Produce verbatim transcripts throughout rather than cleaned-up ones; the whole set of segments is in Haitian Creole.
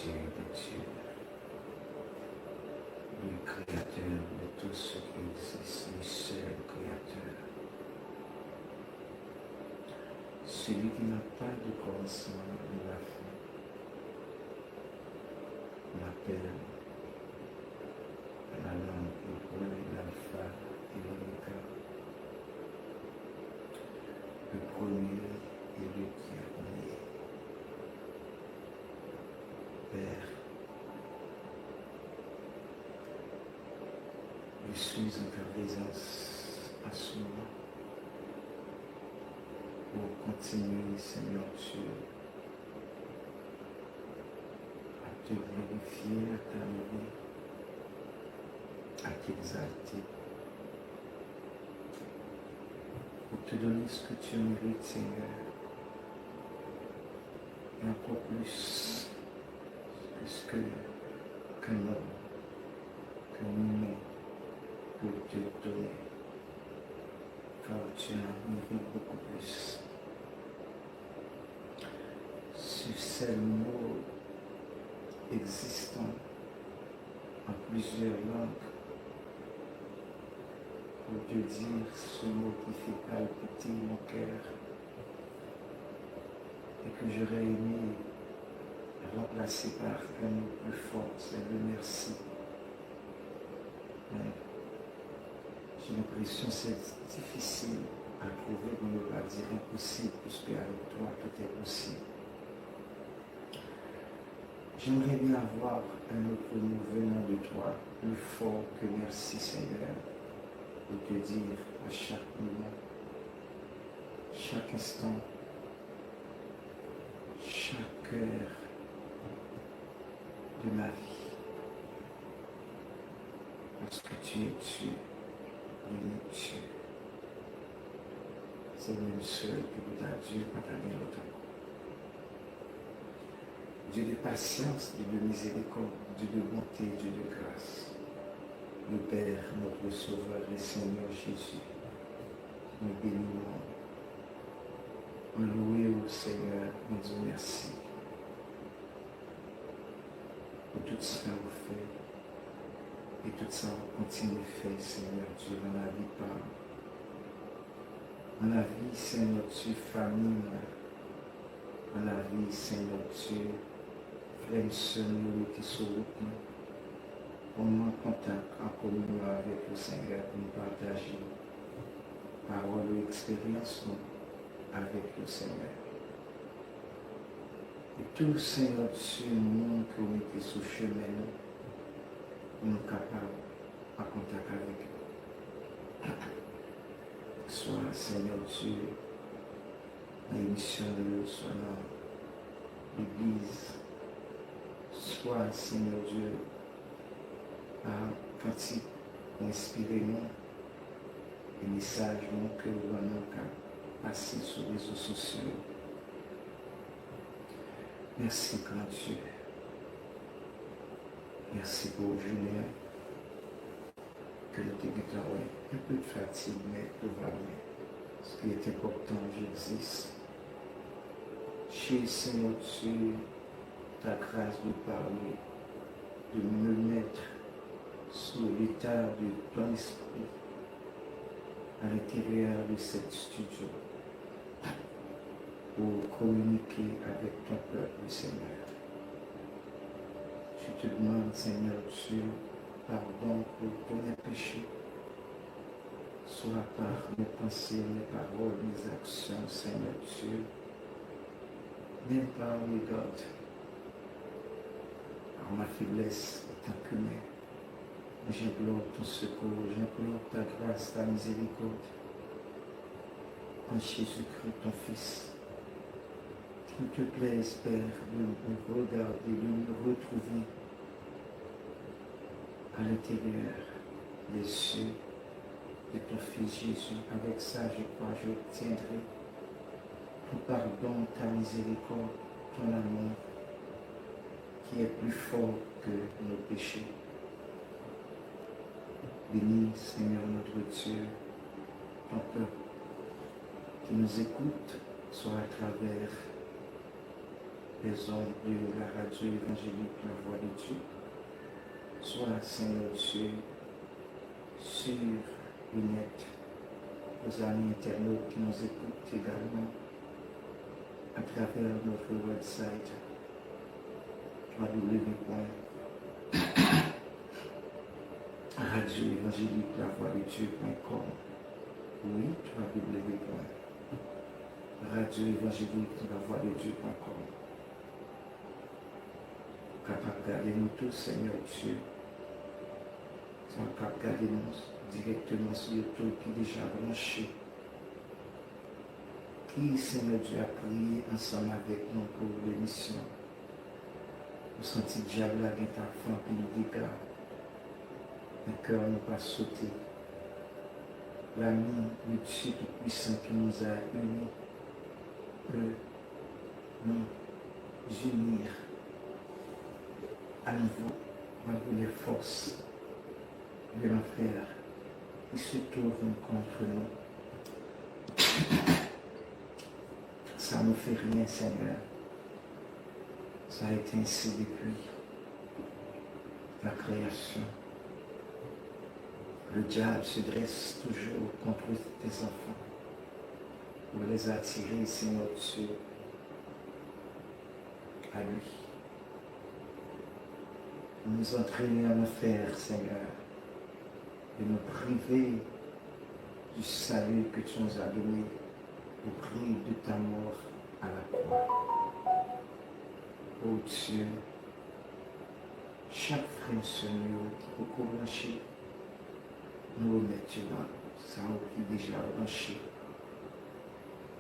Dieu des dieux, le créateur de tout ce qui existe, le seul créateur, celui qui n'a pas de commencement ni la fin, l'appel à la langue hébreu l'alpha et l'oméga, le premier et le dernier. Père, je suis en ta présence en ce moment pour continuer, Seigneur Dieu, à te glorifier, à t'adorer, à t'exalter, pour te donner ce que tu mérites, Seigneur, et encore plus, plus que qu'un homme, qu'un humain peut te donner, car tu en mérites beaucoup plus. Ce seul mot existant en plusieurs langues pour te dire ce mot qui fait palpiter mon cœur et que j'aurais aimé remplacer par un mot plus fort, c'est le merci. Mais j'ai l'impression que c'est difficile à trouver pour ne pas dire impossible, puisque avec toi, tout est possible. J'aimerais bien avoir un autre mot venant de toi, plus fort que merci, Seigneur, pour te dire à chaque moment, chaque instant, chaque heure de ma vie. Parce que tu es Dieu, l'unique Dieu. C'est le même seul ki pou ta Dieu, pa ta gen lòt ankò. Dieu de patience, Dieu de miséricorde, Dieu de bonté, Dieu de grâce. Le Père, notre Sauveur, le Seigneur Jésus, nou beni w, nou louwe w, Seigneur, nou di w mèsi pour tout sa ou fè et tout sa ou kontinye fè, Seigneur Dieu, dans la vie pa m, dans la vie, Seigneur Dieu, fanmi mwen, dans la vie, Seigneur Dieu, frè m, sè m yo ki sou wout mwen, pou m an kontak, an kominyon avèk yo, Seigneur, pou m pataje pawòl ou eksperyans nou avèk yo, Seigneur. E tou, Seigneur Dieu, moun ke w mete sou chemen nou, pou nou kapab an kontak avèk yo. Swa, Seigneur Dieu, nan emisyon yo, swa nan legliz, swa, Seigneur Dieu, pa kantik ou enspire nou, e mesaj nou ke ou ban nou ka pase sou rezo sosyo yo. Mèsi, gran Dye. Mèsi pou jounen an ke nou te gentan wè. Un peu de fatigue, mais tout va bien. Ce qui est important, j'existe. J'ai, Seigneur Dieu, ta grâce de parler, de me mettre sous l'état de ton esprit à l'intérieur de cette studio pour communiquer avec ton peuple, Seigneur. Je te demande, Seigneur Dieu, pardon pour tous mes péchés, soit par mes pensées, mes paroles, mes actions, Seigneur Dieu, même par mes doutes, par ma faiblesse en tant qu'humain. J'implore ton secours, j'implore ta grâce, ta miséricorde, en Jésus-Christ, ton Fils. Qu'il te plaise, Père, de me regarder, de me retrouver à l'intérieur des yeux de ton Fils Jésus. Avec ça, je crois, j'obtiendrai ton pardon, ta miséricorde, ton amour, qui est plus fort que nos péchés. Bénis, Seigneur notre Dieu, ton peuple qui nous écoute, soit à travers les ondes de la radio évangélique La Voix de Dieu, soit, Seigneur Dieu, sur le net, aux amis internautes qui nous écoutent également à travers notre website w w w point radio évangélique la voix de Dieu point com. Oui, w w w point radio évangélique la voix de Dieu point com. Ou kapab gade nou tou, Senyè Dye. Sa w k ap gade nou dirèkteman sou YouTube ki deja branche. Ki, Senyè Dye, ap priye ansanm avèk nou pou remisyon. Nou santi dyab la gentan ap fè anpil dega, men kè nou pa sote. La main de Dieu Tout-Puissant qui nous a unis peut nous unir à nouveau malgré les forces de l'enfer qui se tournent contre nous. Ça ne fait rien, Seigneur. Ça a été ainsi depuis la création. Le diable se dresse toujours contre tes enfants pour les attirer, Seigneur Dieu, à lui. Nous entraîner en enfer, Seigneur, et nous priver du salut que tu nous as donné au prix de ta mort à la croix. Oh Dieu, chak frè m sè nou yo ki poko branche, nou remèt yo ba ou. Sa yo ki deja branche,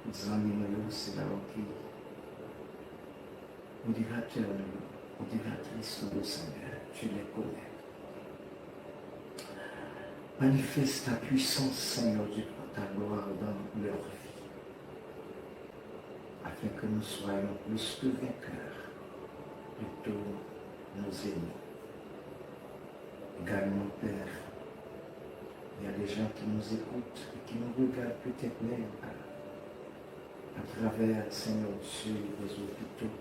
tout zanmi nou yo, se la yo ki modérateur nou yo, modératrice nou yo, Seigneur, tu les connais. Manifeste ta puissance, Seigneur Dieu, ta gloire dans leur vie, afin que nous soyons plus que vainqueurs de tous nos ennemis. Également, Père, il y a des gens qui nous écoutent et qui nous regardent peut-être même à, à travers, Seigneur Dieu, les hôpitaux,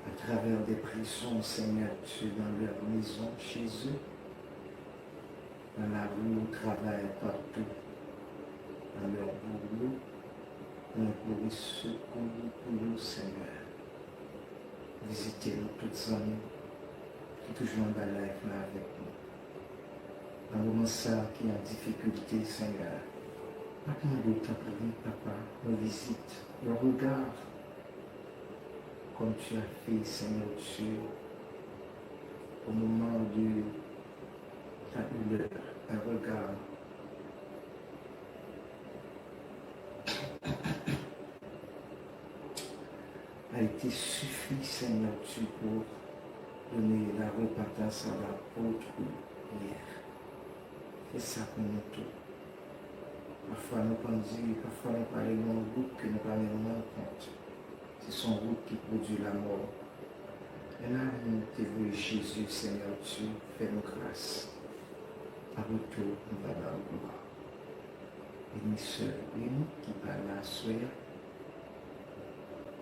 à travers des prisons, Seigneur Dieu, dans leur maison, chez eux, dans la rue, au travail, partout, dans leur boulot, nou implore sekou pou yo, Senyè. Vizite nou tout zanmi ki toujou anba live la avèk nou. Nan moman sa ki an difikilte, Senyè, n ap mande w, tanpri, Papa, yon vizit, yon rega, comme tu as fait, Seigneur Dieu, au moment de ta douleur, un regard a été suffi, Seigneur Dieu, pour donner la repentance à l'apôtre Pierre. Fè sa pou nou tou. Pafwa nou pandye, pafwa nou pale nan yon wout ke nou pa menm rann kont. Se yon wout ki pwodui lanmò. Men amou te voye Jezi, Senyè Dye, fè nou gras. Apre tou, nou va ba w glwa. Beni sè Remy ki pa la aswè a,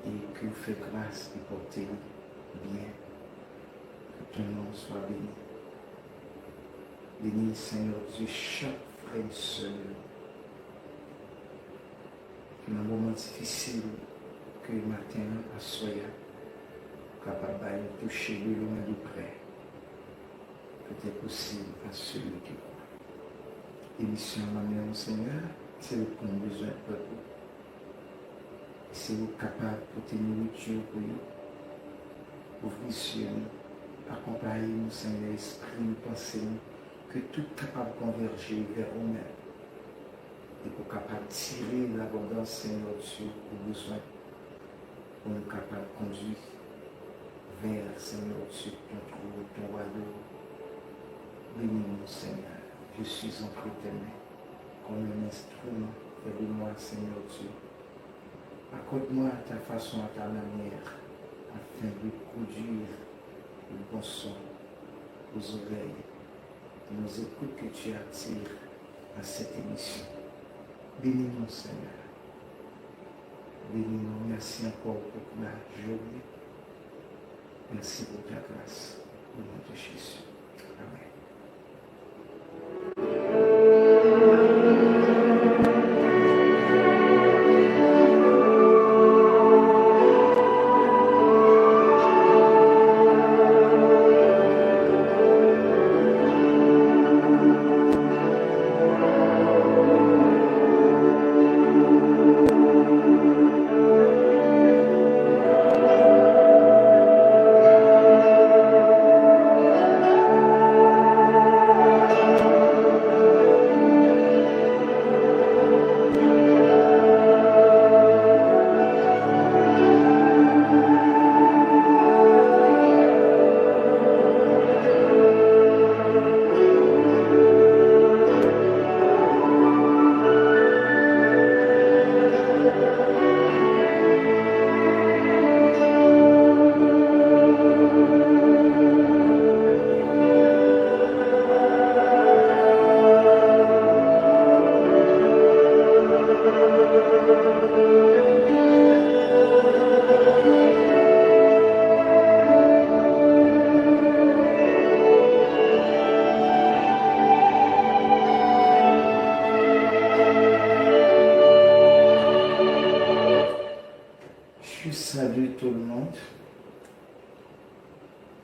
e ke w fè gras e pòte l byen. Que ton nom soit béni. Beni, Senyè Dye, chak frè e sè yo ki nan moman difisil ke maten an, aswè a, ou kapab ba yo touche de lwen de prè. Tout est possible à celui qui croit. Emisyon an nan men w, Senyè, se ou k konn bezwen pèp ou. Se ou k kapab pote nouriti pou yo. Ouvri zye nou, akonpaye nou, Senyè, espri nou, panse nou, ke tout kapab konvèje vè ou menm. E pou kapab tire labondans, Senyè Dye, ou bezwen pou nou kapab kondui vè, Senyè Dye, ton twòn, ton wayòm. Beni nou, Senyè. Je suis entre tes mains, comme un instrument. Fais de moi, Seigneur Dieu. Accorde-moi à ta façon, à ta manière, afin de produire le bon son aux oreilles qui nous écoutent, que tu attires à cette émission. Beni nou, Senyè. beni nou. Mèsi ankò pou la journée. Merci pour ta grâce. Au nom de Jésus. Amen. Je salue tout le monde,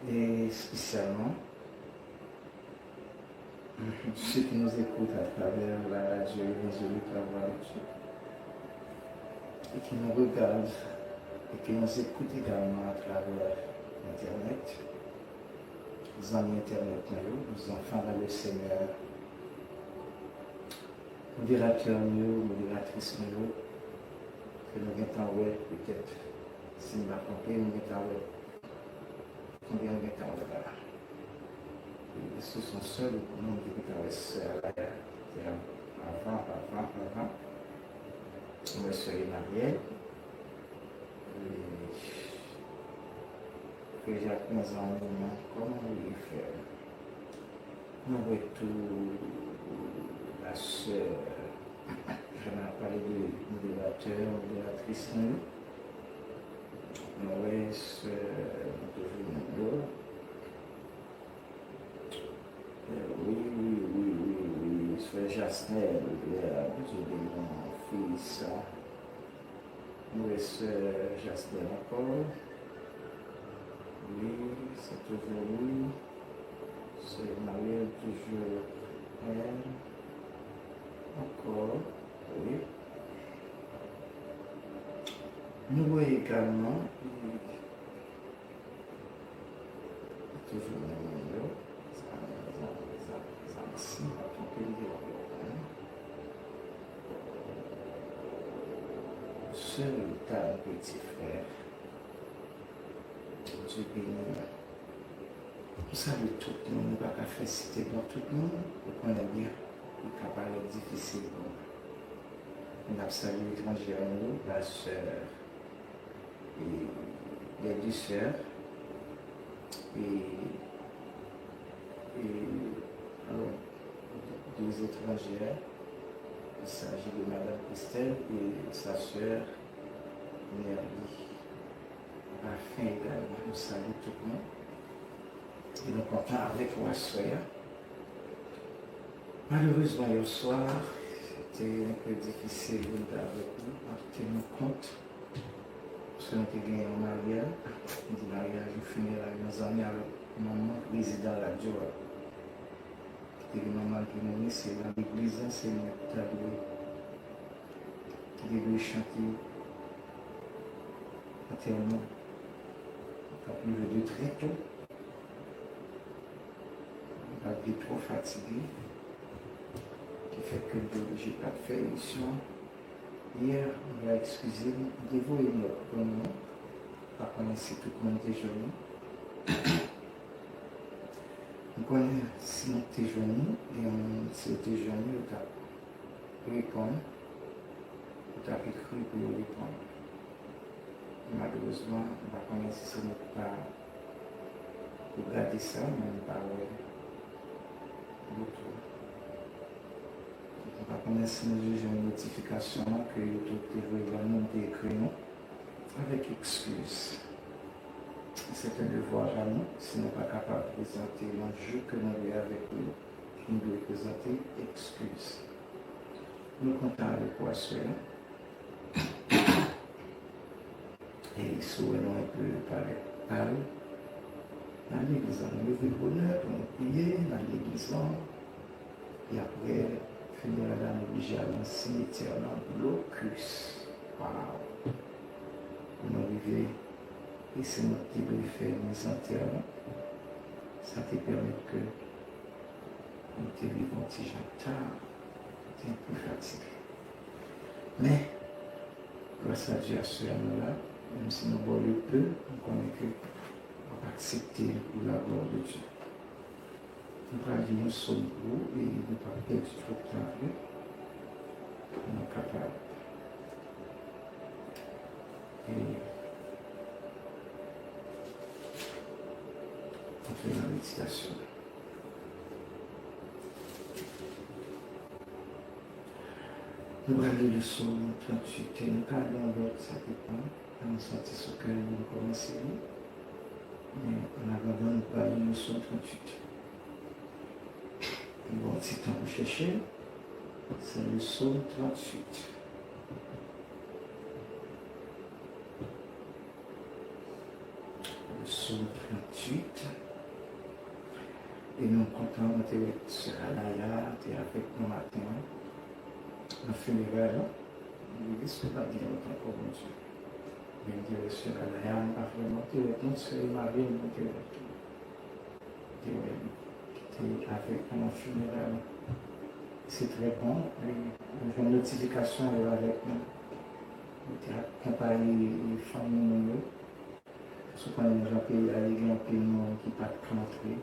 et spécialement ceux qui nous écoutent à travers la radio évangélique La Voix de Dieu et qui nous regardent et qui nous écoutent également à travers Internet. Zanmi Entènèt mwen yo, zanfan dans le Seigneur, moderatè nou yo, moderatris nou yo, ke nou gentan wè, petèt, si m pa twonpe, nou gentan wè. Konbyen nou gentan wè la? Èske se yon sèl moun ki gentan wè sè a la? Se avan, avan, avan. Mwen wè sè Emmanuel. Frè Jacques, zanmi mwen, kòman w ye, frè? Nou wè tou la sè Jana ap pale de moderatè, moderatris nou yo. Nou wè sè nou toujou menm yo. Wi, wi, wi, wi, wi, frè Jasnèl, Bondye beni w, fi sa. Nou wè sè Jasnèl ankò. Wi, se toujou wi. Sè Mariel toujou. Ankò. Wi. Nou wè egalman. Toujou menm moun yo. Sa, sa, sa, sa, si m pa twonpe, m gen yon pwoblèm. Sè Ruta, yon peti frè. Bondye beni w. M salye tout moun, m pa ka fè site non tout moun, ou konnen byen, li ka parèt difisil pou mwen. N ap salye etranjè nou, la sè, e, les deux sœurs, e, e, alò, deux étrangères, il s'agit de Madame Christelle et sa sœur Nerly. Anfen egalman, nou salye tout moun. E nou kontan avèk ou aswè a. Malerezman, yè swa, se te yon pè difisil pou nou te avèk ou, ap teni kont, paske nou te gen yon maryaj, m di maryaj, yon fineray yon zanmi avèk manman prezidan radyo a, ki te gen manman l ki mouri, se nan legliz la, se mwen ki ta dwe, ki te dwe chante antèman, k ap rive de trè to. M pa t vle twò fatige, ki fè ke m te oblije pa t fè emisyon an. Yè, m va eskize m, m te voye nòt pou nou, m pa konnen si tout moun te jwenn li. M konnen si nou te jwenn li, e si yo te jwenn li, yo t ap reponn, yo t ap ekri pou yo reponn. Malerezman, m pa konnen si se mwen ki pa pou gade sa, men m pa wè ditou. M pa konnen si nou te jwenn notifikasyon an ke YouTube te voye ban nou, nou te ekri nou avèk ekskiz. Se te devwa pa nou, si nou pa kapab prezante nan jou ke nou dwe avèk nou, nou dwe prezante ekskiz. Nou kontan avèk ou aswè a. E si w wè nou enpe parèt pal, n al legliz la, nou leve bonè pou nou priye, n al legliz la. E apre fineray la, nou oblije al nan simetyè nan blokis. Waw! Pou nou rive, e se nou ki dwe fè mizantè la. Sa te pèmèt ke nou te rive yon ti jan ta, nou te enpe fatige. Men, gras a Dye, aswè a nou la, menm si nou bò le pe, nou konnen ke w ap aksepte l pou la glwa de Dye. Nou pral li yon sòm pou ou e nou p ap pèdi twòp tan avè w. Pou nou kapab e antre nan meditasyon. Nou pral li le Sòm tranntuit, nou ka li yon lòt, sa depann. Sa nou santi sou kè nou, nou kòmanse li. Men, an atandan, nou pral li le Sòm tranntuit. Nou pran yon ti tan pou chèche l. Se le Sòm tranntuit. Le Sòm tranntuit. E nou kontan, mwen te wè sè Alaya te avèk nou maten an nan fineray la. Legliz la pa gen lontan ankò, Bondye. Men m te wè sè Alaya, m pa vrèman te wè non, sè Emmanuel, mwen te wè tou. Te wè li, ki te avèk nou nan fineray la. Se trè bon, e nou jwenn notifikasyon yo avèk nou. Nou te akonpaye fanmi nou yo. Paske w konnen jan peyi a ye, gen anpil moun ki pa t ka antre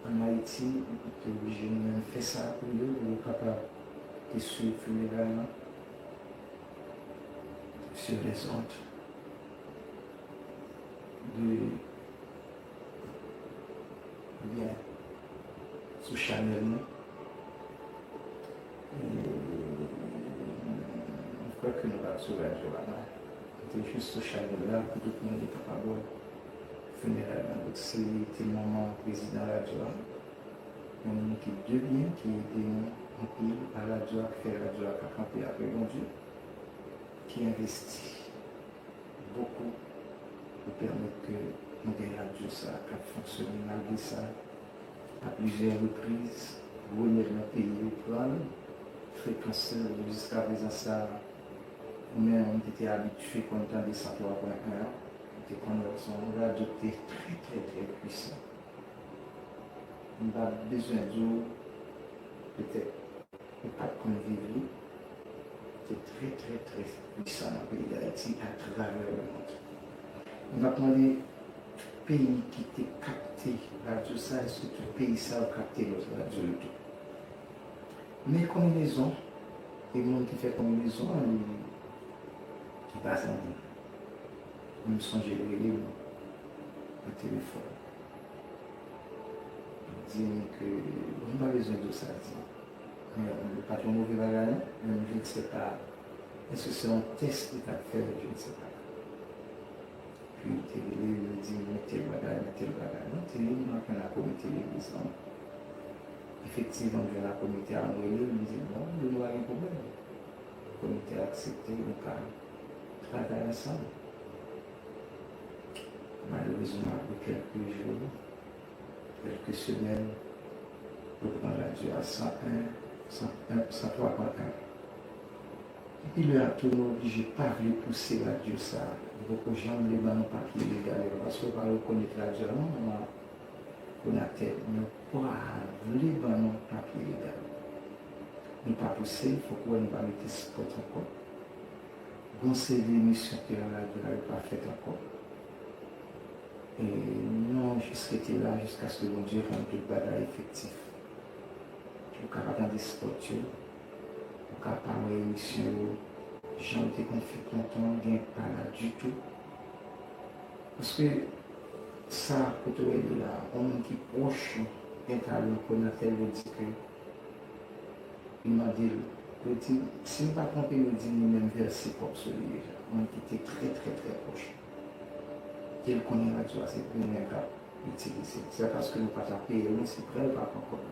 ann Ayiti, nou te oblije nou menm fè sa pou yo, pou yo kapab te swiv fineray la sur les ondes de, oubyen sou chanèl nou. E, m kwè ke nou pa t sou radyo a non. Nou te jis sou chanèl la pou tout moun te kapab wè fineray la. Donk, se te manman prezidan radyo a, yon moun ki de byen, ki ede nou anpil a radyo a, ki fè radyo a ka kanpe apre Bondye, ki envesti bokou pou pèmèt ke nou gen radyo sa a k ap fonksyone. Malgre sa, a plizyè repriz, gwo nèg nan peyi yo pran l, frekans yo, jiskaprezan sa, ou menm ki te abitye konn tande san twa pwen en an, ou te konn wè se yon radyo ki te trè, trè, trè pwisan. M pa bezwen di w, petèt, ou pa t konn viv li, te trè, trè, trè pwisan nan peyi Dayiti atravè lemonn. M ap mande tout peyi ki te kapte radyo sa, èske tout peyi sa yo kapte lòt radyo yo tou? Men konbinezon, e moun ki fè konbinezon an, li, li pa zanmi m. M sonje l rele m nan telefòn. Li di m ke, bon, m pa bezwen di w sa l di m. Men, li pa t yon move bagay, non. Men, je ne sais pas. Èske se yon tès li t ap fè? Je ne sais pas. Epi, li te rele m, li di m, men tèl bagay, men tèl bagay. Mwen te li, m aprann ak komite legliz lan. Efektivman, m jwenn ak komite a, m rele l, m di, bon, nou pa gen pwoblèm. Komite a aksepte, nou ka travay ansanm. Malerezman, apre kèlke jou, kèlke semèn, yo pran radyo a san en, san en, san twa pwen en. Depi lè a tou, nou oblije pa vle pouse radyo sa a. Yo poko janm vle ban nou papye legal yo, paske yo pa rekonèt radyo a non, nan Konatel, men yo pa vle ban nou papye legal. Nou pa pouse l, fòk ou wè nou pa mete spòt ankò. Gon seri emisyon ki nan radyo a, yo pa fèt ankò. E nou jis rete la jiskaske Bondye rann tout bagay efektif. Ou ka pa tande spòt yo, ou ka pa wè emisyon yo, jan yo te konn fèt lontan, gen pa la ditou. Paske sa, kote w ye la, yon moun ki pwòch, gen talè Konatel, yo di ke Li mande l, yo di, si m pa twonpe, yo di li menm vèse kòb sou li deja. Moun ki te trè, trè, trè pwòch. E l konnen radyo a se Brunet k ap itilize. Se pa paske nou pa t ap peye l, non, se prè l pa pran kòb.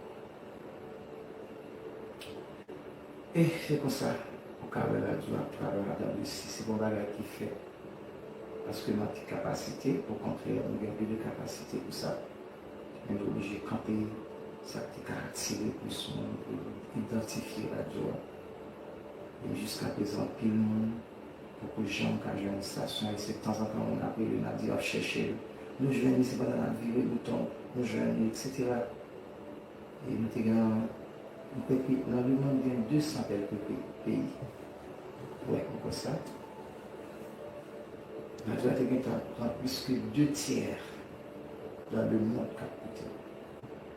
E se konsa, ou ka wè radyo ap travay a dan lesi. Se pa yon bagay ki fèt paske manke kapasite, okontrè, nou gen plis de kapasite pou sa. Men nou oblije kanpe sa k te ka atire plis moun pou idantifye radyo a. E jiskaprezan, anpil moun poko janm ka jwenn estasyon, e se tanzantan moun ap rele n ap di y ap chèche l. Nou jwenn li, se pandan n ap vire bouton, nou jwenn li, etsetera. E nou te gen, m kwè ke nan lemonn gen de san kèlke pe-, peyi. Wè, ou kwè sa? Radyo a te gentan pran plis ke de tyè nan lemonn k ap koute.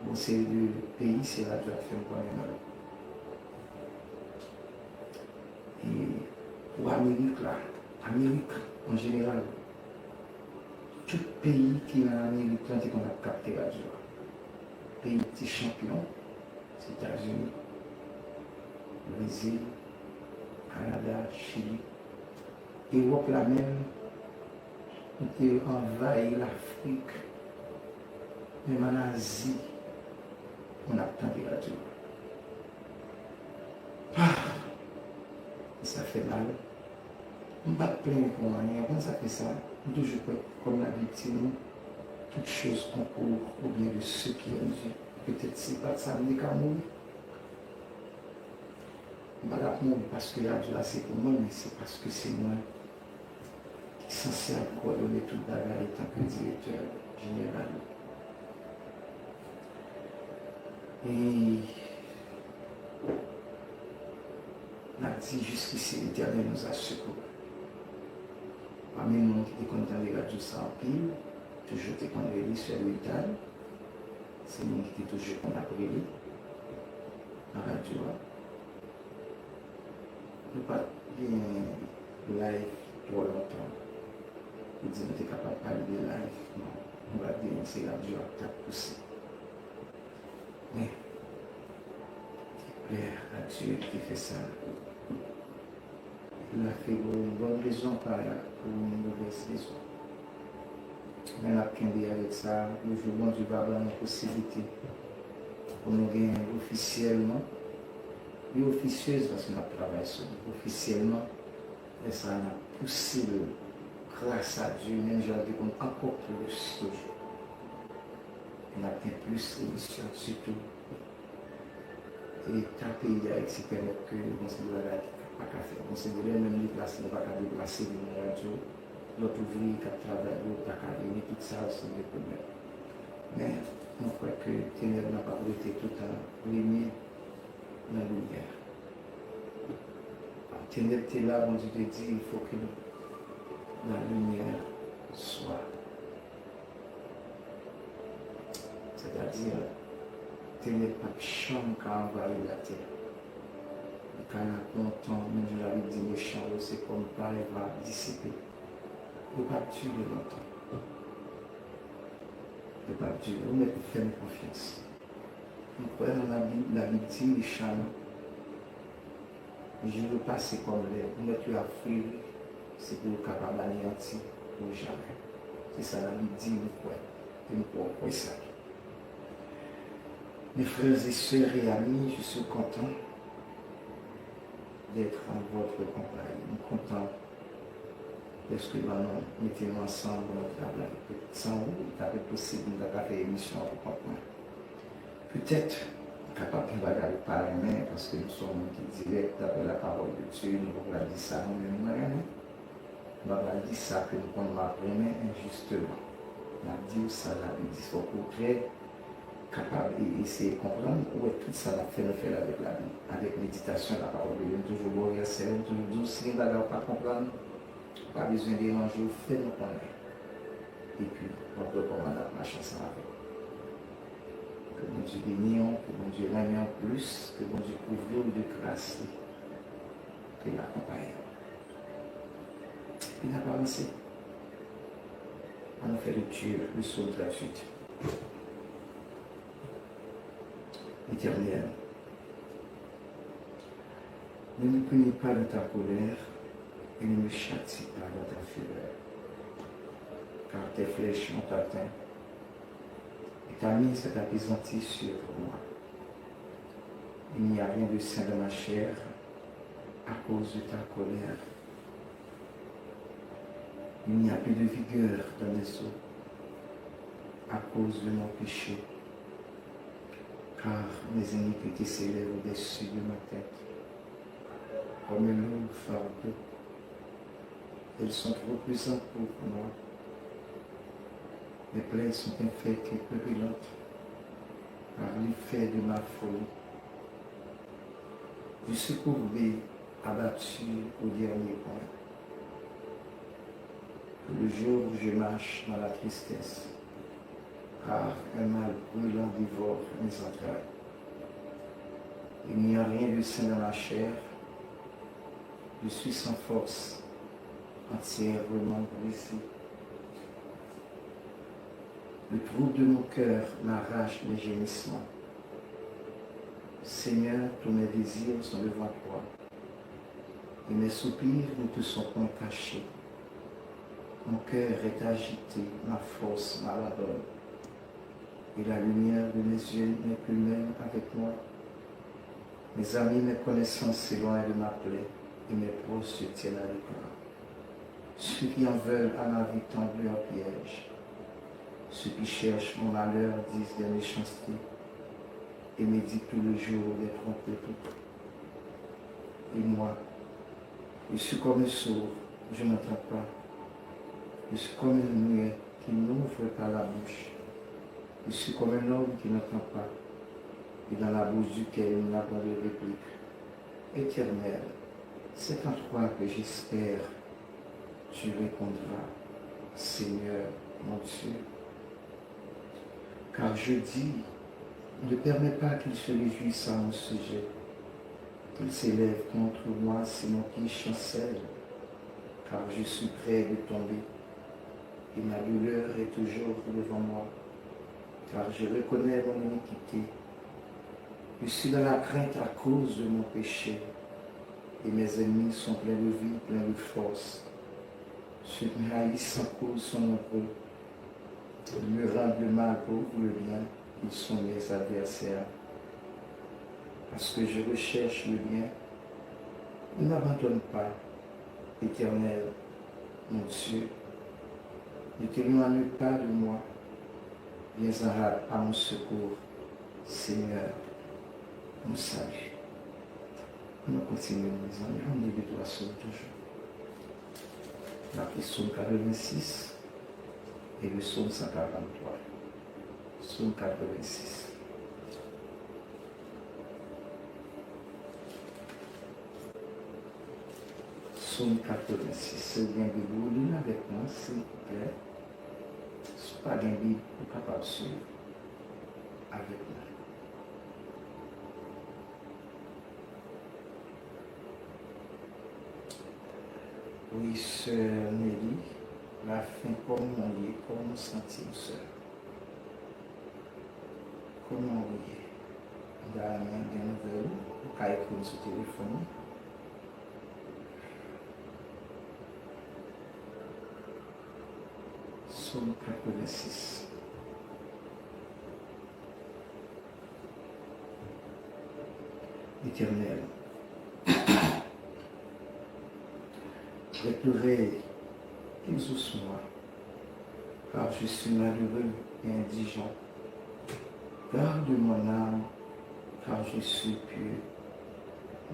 Bon, seri de peyi, se radyo a k fè m konnen nan. E pou Amerik la, Amerik an jeneral, tout peyi ki nan Amerik lan te konn ap kapte radyo a. Peyi ki te chanpyon, se Etazini, Brezil, Kanada, Chili. Ewòp la menm, nou te anvayi Lafrik, menm ann Azi, moun ap tande radyo. Ah! Sa fè mal. M pa t plenyen pou anyen. Ou konn sa k fè sa? M toujou kwè, kòm Labib di nou, toute chose concourt au bien de ceux qui aiment Dieu. Petèt si pa t sa, m te ka mouri. M pa t ap mouri paske radyo a se pou mwen, men se paske se mwen ki sanse ap kòdone tout bagay antanke direktè jeneral. E n ap di, jusqu'ici, l'Éternel nous a secourus. Pami moun ki te konn tande radyo sa anpil, toujou te konn rele Sè Louital. Se moun ki te toujou konn ap rele nan radyo a. Nou pa t gen live twò lontan pou di nou te kapab pale de live, non. Nou pa t gen, se radyo a k t ap pouse. Men, glè a Dye ki te fè sa. Il a fait pour une bonne raison, pas pour une mauvaise raison. Men n ap kenbe avèk sa, yon jou Bondye va ban nou posiblite pou nou gen ofisyèlman, li ofisyèz paske n ap travay sou li, ofisyèlman, lè sa a n ap pouse l, gras a Dye, menm jan l te konn ankò plis toujou. E n ap gen plis emisyon, sitou eta peyi Dayiti pèmèt ke gon seri de bagay ki pa ka fèt. Gon seri de lè menm deplase, nou pa ka deplase vin nan radyo. Lòt ouvriye k ap travay yo pa ka vini, tout sa se de pwoblèm. Men, mwen kwè ke tenèb lan p ap rete toutan, limyè nan limyè. Tenèb te la, Bondye te di, il faut que la lumière soit. Sètadi, tenèb p ap janm ka anvayi latè. Li ka la pou yon tan, menm jan Labib di, mechan yo, se kòm pay, va disipe. Yo p ap dire lontan. Yo p ap dire. Ou mèt fè m konfyans. M kwè nan Labib, Labib di, mechan yo, jou yo pase kòm lè, ou mèt yo ap fleri, se pou yo kapab aneyanti pou jamè. Se sa Labib di, m kwè. E m kwè, w kwè sa. Mes frères et sœurs et amis, je suis content d'être en votre compagnie. M kontan dèske ban nou mete nou ansanm pou nou travay. San ou, li ta p ap posib pou nou ta ka fè emisyon an pou kont mwen. Petèt, kapab gen bagay ou pa renmen, paske nou se yon moun ki dirèk, daprè la parole de Dieu, nou pa pral di sa nou menm nou renmen. Nou pa pral di sa ke nou konn m ap renmen enjisteman. N ap di w sa Labib di, fòk ou trè kapab e eseye konprann, ou wè tout sa n ap fè, nou fè l avèk Labib, avèk meditasyon la parole de Dieu. M toujou ba w vèsè yo, m toujou di w, si gen bagay ou pa konprann, ou pa bezwen deranje w, fè nou konnen. Epi, w ap wè kòman n ap mache ansanm avè w. Ke Bondye beni w, ke Bondye renmen w plis, ke Bondye kouvri w de gras li, ke l akonpaye w. Epi n ap avanse. Ann nou fè lekti le psaume tranntuit. Etènèl, Ne me punis pas dans ta colère et ne me châtie pas dans ta fureur, car tes flèches m'ont atteint et ta main s'est appesantisse sur moi. Il n'y a rien de sain dans ma chair à cause de ta colère. Il n'y a plus de vigueur dans mes os à cause de mon péché, car mes iniquités s'élèvent au-dessus de ma tête, comme un lourd fardeau. Elles sont trop pesantes pour moi. Mes plaies sont infectes et purulentes par l'effet de ma folie. Je suis courbé, abattu au dernier point. Tous les jours, je marche dans la tristesse, car un mal brûlant dévore mes entrailles. Il n'y a rien de sain dans ma chair. Je suis sans force, entièrement brisé. Le trouble de mon cœur m'arrache mes gémissements. Seigneur, tous mes désirs sont devant toi, et mes soupirs ne te sont point cachés. Mon cœur est agité, ma force m'abandonne, et la lumière de mes yeux n'est plus même avec moi. Mes amis, mes connaissances s'éloignent de ma plaie, et mes proches se tiennent à l'écart. Ceux qui en veulent à ma vie tendent leur piège. Ceux qui cherchent mon malheur disent des méchancetés et méditent tous les jours des tromperies. Et moi, je suis comme un sourd, je n'entends pas. Je suis comme un muet qui n'ouvre pas la bouche. Je suis comme un homme qui n'entend pas et dans la bouche duquel il n'y a point de réplique. Éternel, c'est en toi que j'espère. Tu répondras, Seigneur mon Dieu. Car je dis, ne permets pas qu'il se réjouisse à mon sujet, qu'il s'élève contre moi si mon pied chancelle, car je suis près de tomber, et ma douleur est toujours devant moi, car je reconnais mon iniquité. Je suis dans la crainte à cause de mon péché, et mes ennemis sont pleins de vie, pleins de force. Ceux qui haïssent sans cause sont nombreux. Ils me rendent le mal pour le bien, ils sont mes adversaires. Parce que je recherche le bien, ne m'abandonne pas, Éternel, mon Dieu, ne t'éloigne pas de moi, viens en hâte à mon secours, Seigneur, mon salut. Ann nou kontinye, mezanmi, ann li de twa sòm toujou. N ap li Sòm katrevennsis e le Sòm san karanntwa. Sòm katrevennsis. Sòm katrevennsis. Si w gen Bib ou, li l avèk mwen, silvouplè. Si w pa gen Bib, ou kapab swiv avèk mwen. Wi, sè Nelly, lafen, kòman w ye? Kòman w santi w, sè? Kòman w ye? M ta renmen gen nouvèl ou. Ou ka ekri m sou telefòn ou. Sòm katrevennsis. Éternel, prête l'oreille, exauce-moi, car je suis malheureux et indigent. Garde mon âme, car je suis pieux.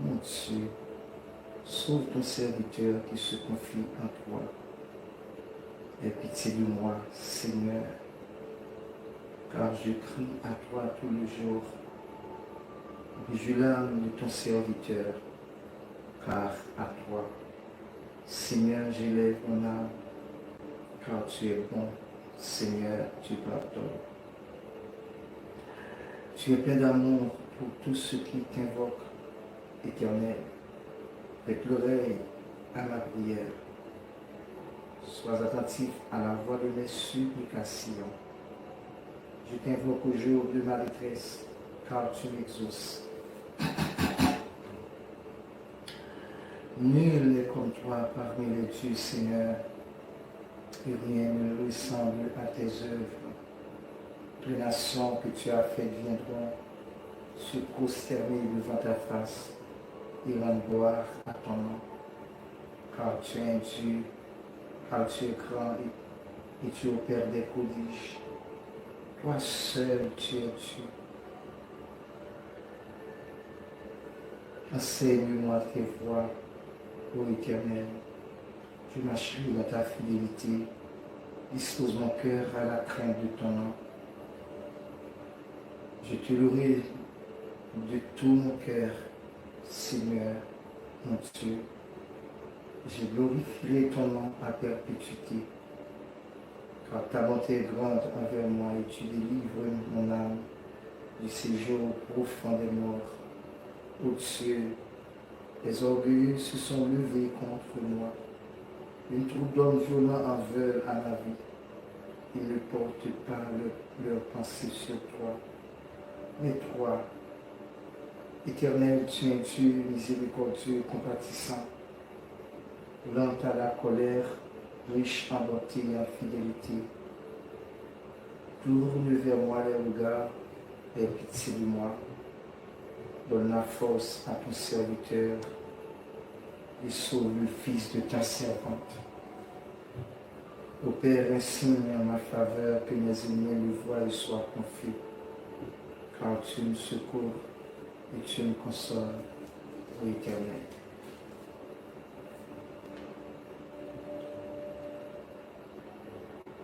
Mon Dieu, sauve ton serviteur qui se confie en toi. Aie pitié de moi, Seigneur, car je crie à toi tous les jours. Bouge l'âme de ton serviteur, car à toi, Seigneur, j'élève mon âme, car tu es bon, Seigneur, tu pardonnes. Tu es plein d'amour pour tous ceux qui t'invoquent, Éternel. Prête l'oreille à ma prière. Sois attentif à la voix de mes supplications. Je t'invoque au jour de ma détresse, car tu m'exauces. Nul n'est comme toi parmi les dieux, Seigneur, et rien ne ressemble à tes œuvres. Les nations que tu as faites viendront se prosterner devant ta face et rendre gloire à ton nom, car tu es un Dieu, car tu es grand et, et tu opères des prodiges. Toi seul, tu es Dieu. Enseigne-moi tes voies, ô Éternel. Je marcherai dans ta fidélité. Dispose mon cœur à la crainte de ton nom. Je te louerai de tout mon cœur, Seigneur mon Dieu. Je glorifierai ton nom à perpétuité. Car ta bonté est grande envers moi et tu délivres mon âme du séjour profond des morts. Ô Dieu, les orgueilleux se sont levés contre moi. Une troupe d'hommes violents en veulent à ma vie. Ils ne portent pas leur, leur pensée sur toi. Mais toi, Éternel, tu es un Dieu miséricordieux et compatissant, lent à la colère, riche en bonté et en fidélité. Tourne vers moi les regards, aie pitié de moi. Donne la force à ton serviteur et sauve le fils de ta servante. Opère un signe en ma faveur, que mes ennemis le voient et soient confus, car tu me secours et tu me consoles, ô Éternel.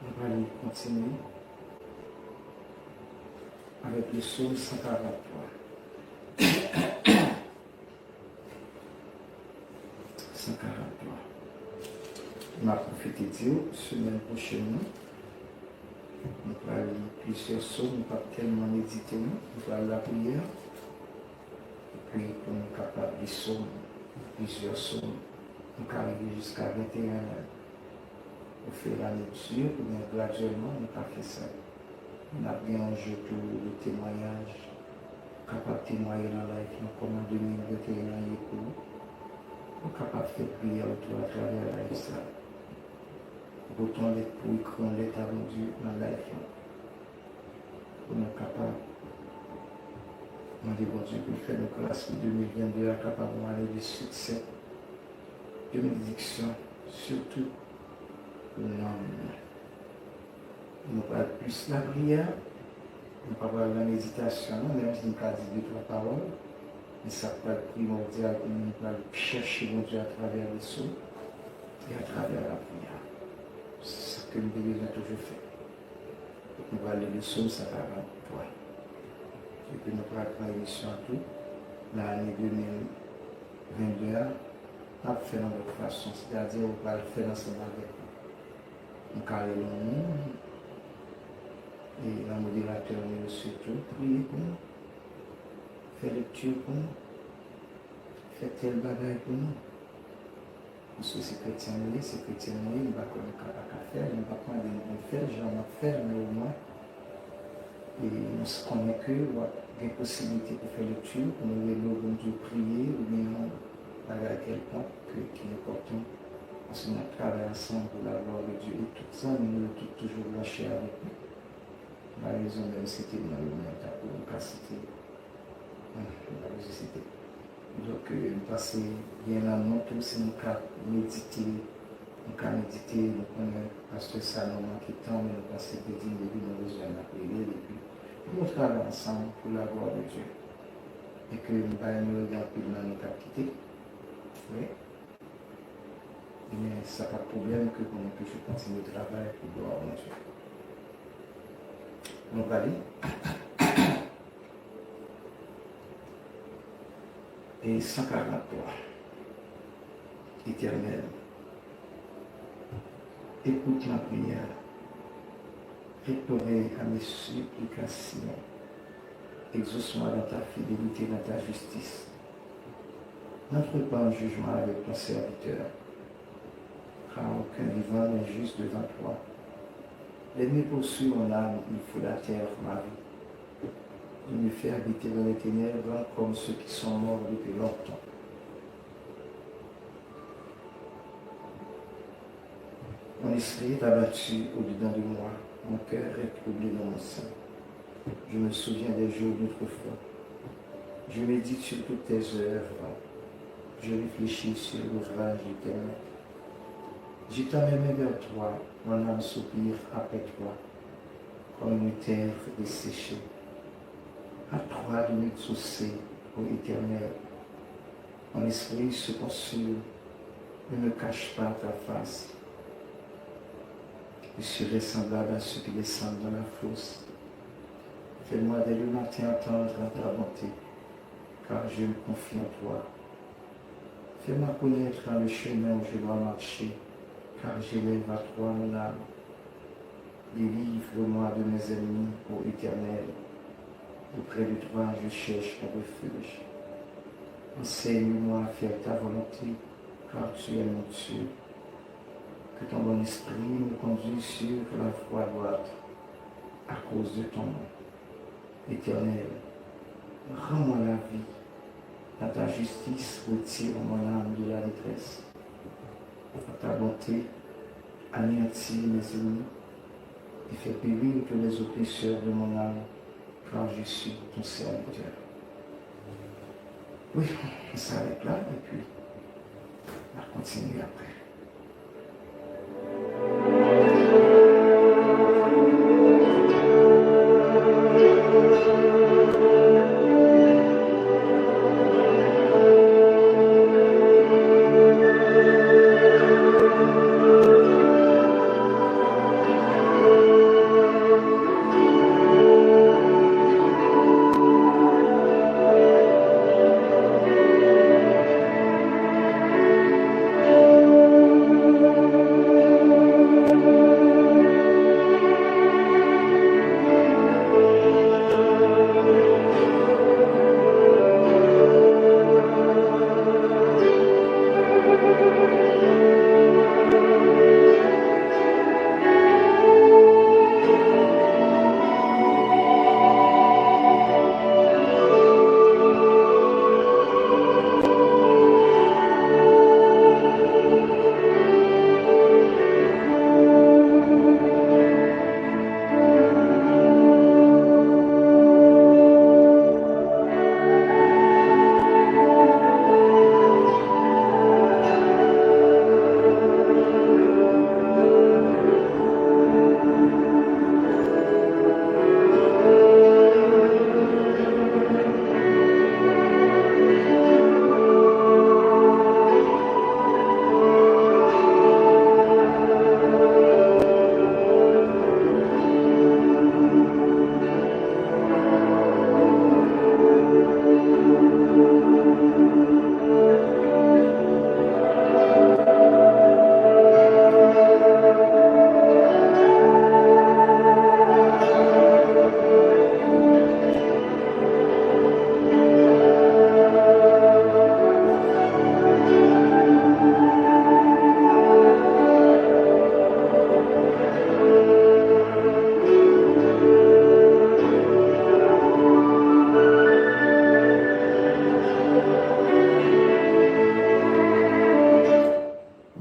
Nou pral kontinye avèk le psaume cent quarante-trois. Cent quarante-trois. M ap pwofite di w, semèn pwochèn nan, nou pral li plizyè psaume, nou p ap tèlman medite non, nou pral lapriyè. Epi pou nou kapab li psaume, plizyè psaume, nou ka rive jiska venteyen an. Ofiranmezi, oubyen gradyèlman, nou ka fè sa. N ap gen yon jou tou de temwayaj, ou kapab temwaye nan live lan kòman de mil venteyen an ye pou ou. Ou kapab fè priyè ou tou atravè live sa. Ou pote yon lèt pou ekri yon lèt a Bondye nan live lan. Pou nou kapab mande Bondye pou l fè nou gras pou de mil vennde a kapab yon ane de siksè, de benediksyon, sitou pou nanm nou. Nou pral plis lapriyè, nou pa pral nan meditasyon non, menm si nou ka di de twa pawòl, men sa k pral primòdyal pou nou, nou pral chèche Bondye atravè leson e atravè lapriyè. Se sa ke nou te bezwen toujou fè. Nou pral li le psaume cent quarante-trois. Epi nou pral pran emisyon an tou nan ane de mil vennde a, n ap fè l yon lòt fason, sètadi ou pral fè l ansanm avèk nou. Nou ka rele yon moun, e nan moderatè nou yo sitou, priye pou nou, fè lekti pou nou, fè tèl bagay pou nou. Paske se kretyen nou ye, se kretyen nou ye, m pa kwè nou ka pa ka fè l, m p ap mande nou pou n fè l, jan m ap fè l, men omwen, e nou konnen ke w ap gen posiblite pou fè lekti, pou nou rele w, pou nou di w priye, oubyen yon bagay kèlkonk ke, ki enpòtan. Paske n ap travay ansanm pou la glwa de Dye, e tout zanmi nou yo tout toujou branche avèk nou. M pa bezwen menm site non yo, men tankou m ka site, m pa bezwen site. Donk, euh, m panse gen nan nou tou, si nou ka medite, nou ka medite, nou konnen pastè Salomon ki tan, men nou panse ke di depi nou bezwen n ap rele l, epi pou nou travay ansanm pou la glwa de Dye. E ke m pa inyore gen anpil nan nou k ap kite. Wi. Men sa pa pwoblèm ke pou nou toujou kontinye travay pou glwa Bondye. Nou prale. E san karant twa. Éternel, écoute ma prière, prête l'oreille à mes supplications, exauce-moi dans ta fidélité, dans ta justice. N'entre pas en jugement avec ton serviteur, car aucun vivant n'est juste devant toi. L'ennemi poursuit mon âme, il foule à terre ma vie. Il me fait habiter dans les ténèbres comme ceux qui sont morts depuis longtemps. Mon esprit est abattu au-dedans de moi, mon cœur est troublé dans mon sein. Je me souviens des jours d'autrefois. Je médite sur toutes tes œuvres. Je réfléchis sur l'ouvrage de tes mains. J'étends mes mains vers toi, mon âme soupire après toi, comme une terre desséchée. À toi de m'exaucer, ô Éternel. Mon esprit se consume, ne me cache pas ta face. Je serai semblable à ceux qui descendent dans la fosse. Fais-moi dès le matin entendre ta bonté, car je me confie en toi. Fais-moi connaître le chemin où je dois marcher, car j'élève à toi mon âme. Délivre-moi de mes ennemis, ô Éternel. Auprès de toi, je cherche un refuge. Enseigne-moi à faire ta volonté, car tu es mon Dieu. Que ton bon esprit me conduise sur la voie droite à cause de ton nom. Éternel, rends-moi la vie. Dans ta justice, retire mon âme de la détresse. Dans ta bonté, anéantis mes ennemis et fais périr tous les oppresseurs de mon âme, car je suis ton serviteur. Wi, nou s'arrête là, epi n a kontinye apre.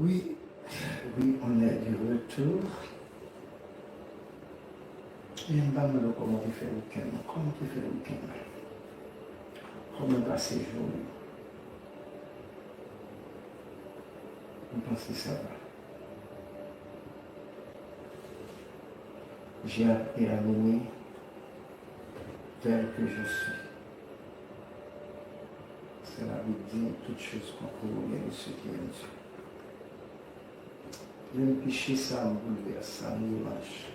Wi, wi, on est de retour. E m pa mande w kòman w te fè wikenn nan. Kòman w te fè wikenn nan? Kòman w pase jounen? Mwen panse sa va. J'ai appris à m'aimer tel que je suis. Paske Labib di, toutes choses concourent au bien de ceux qui aiment Dieu. Lè m peche sa, m boulvès sa, m revanch.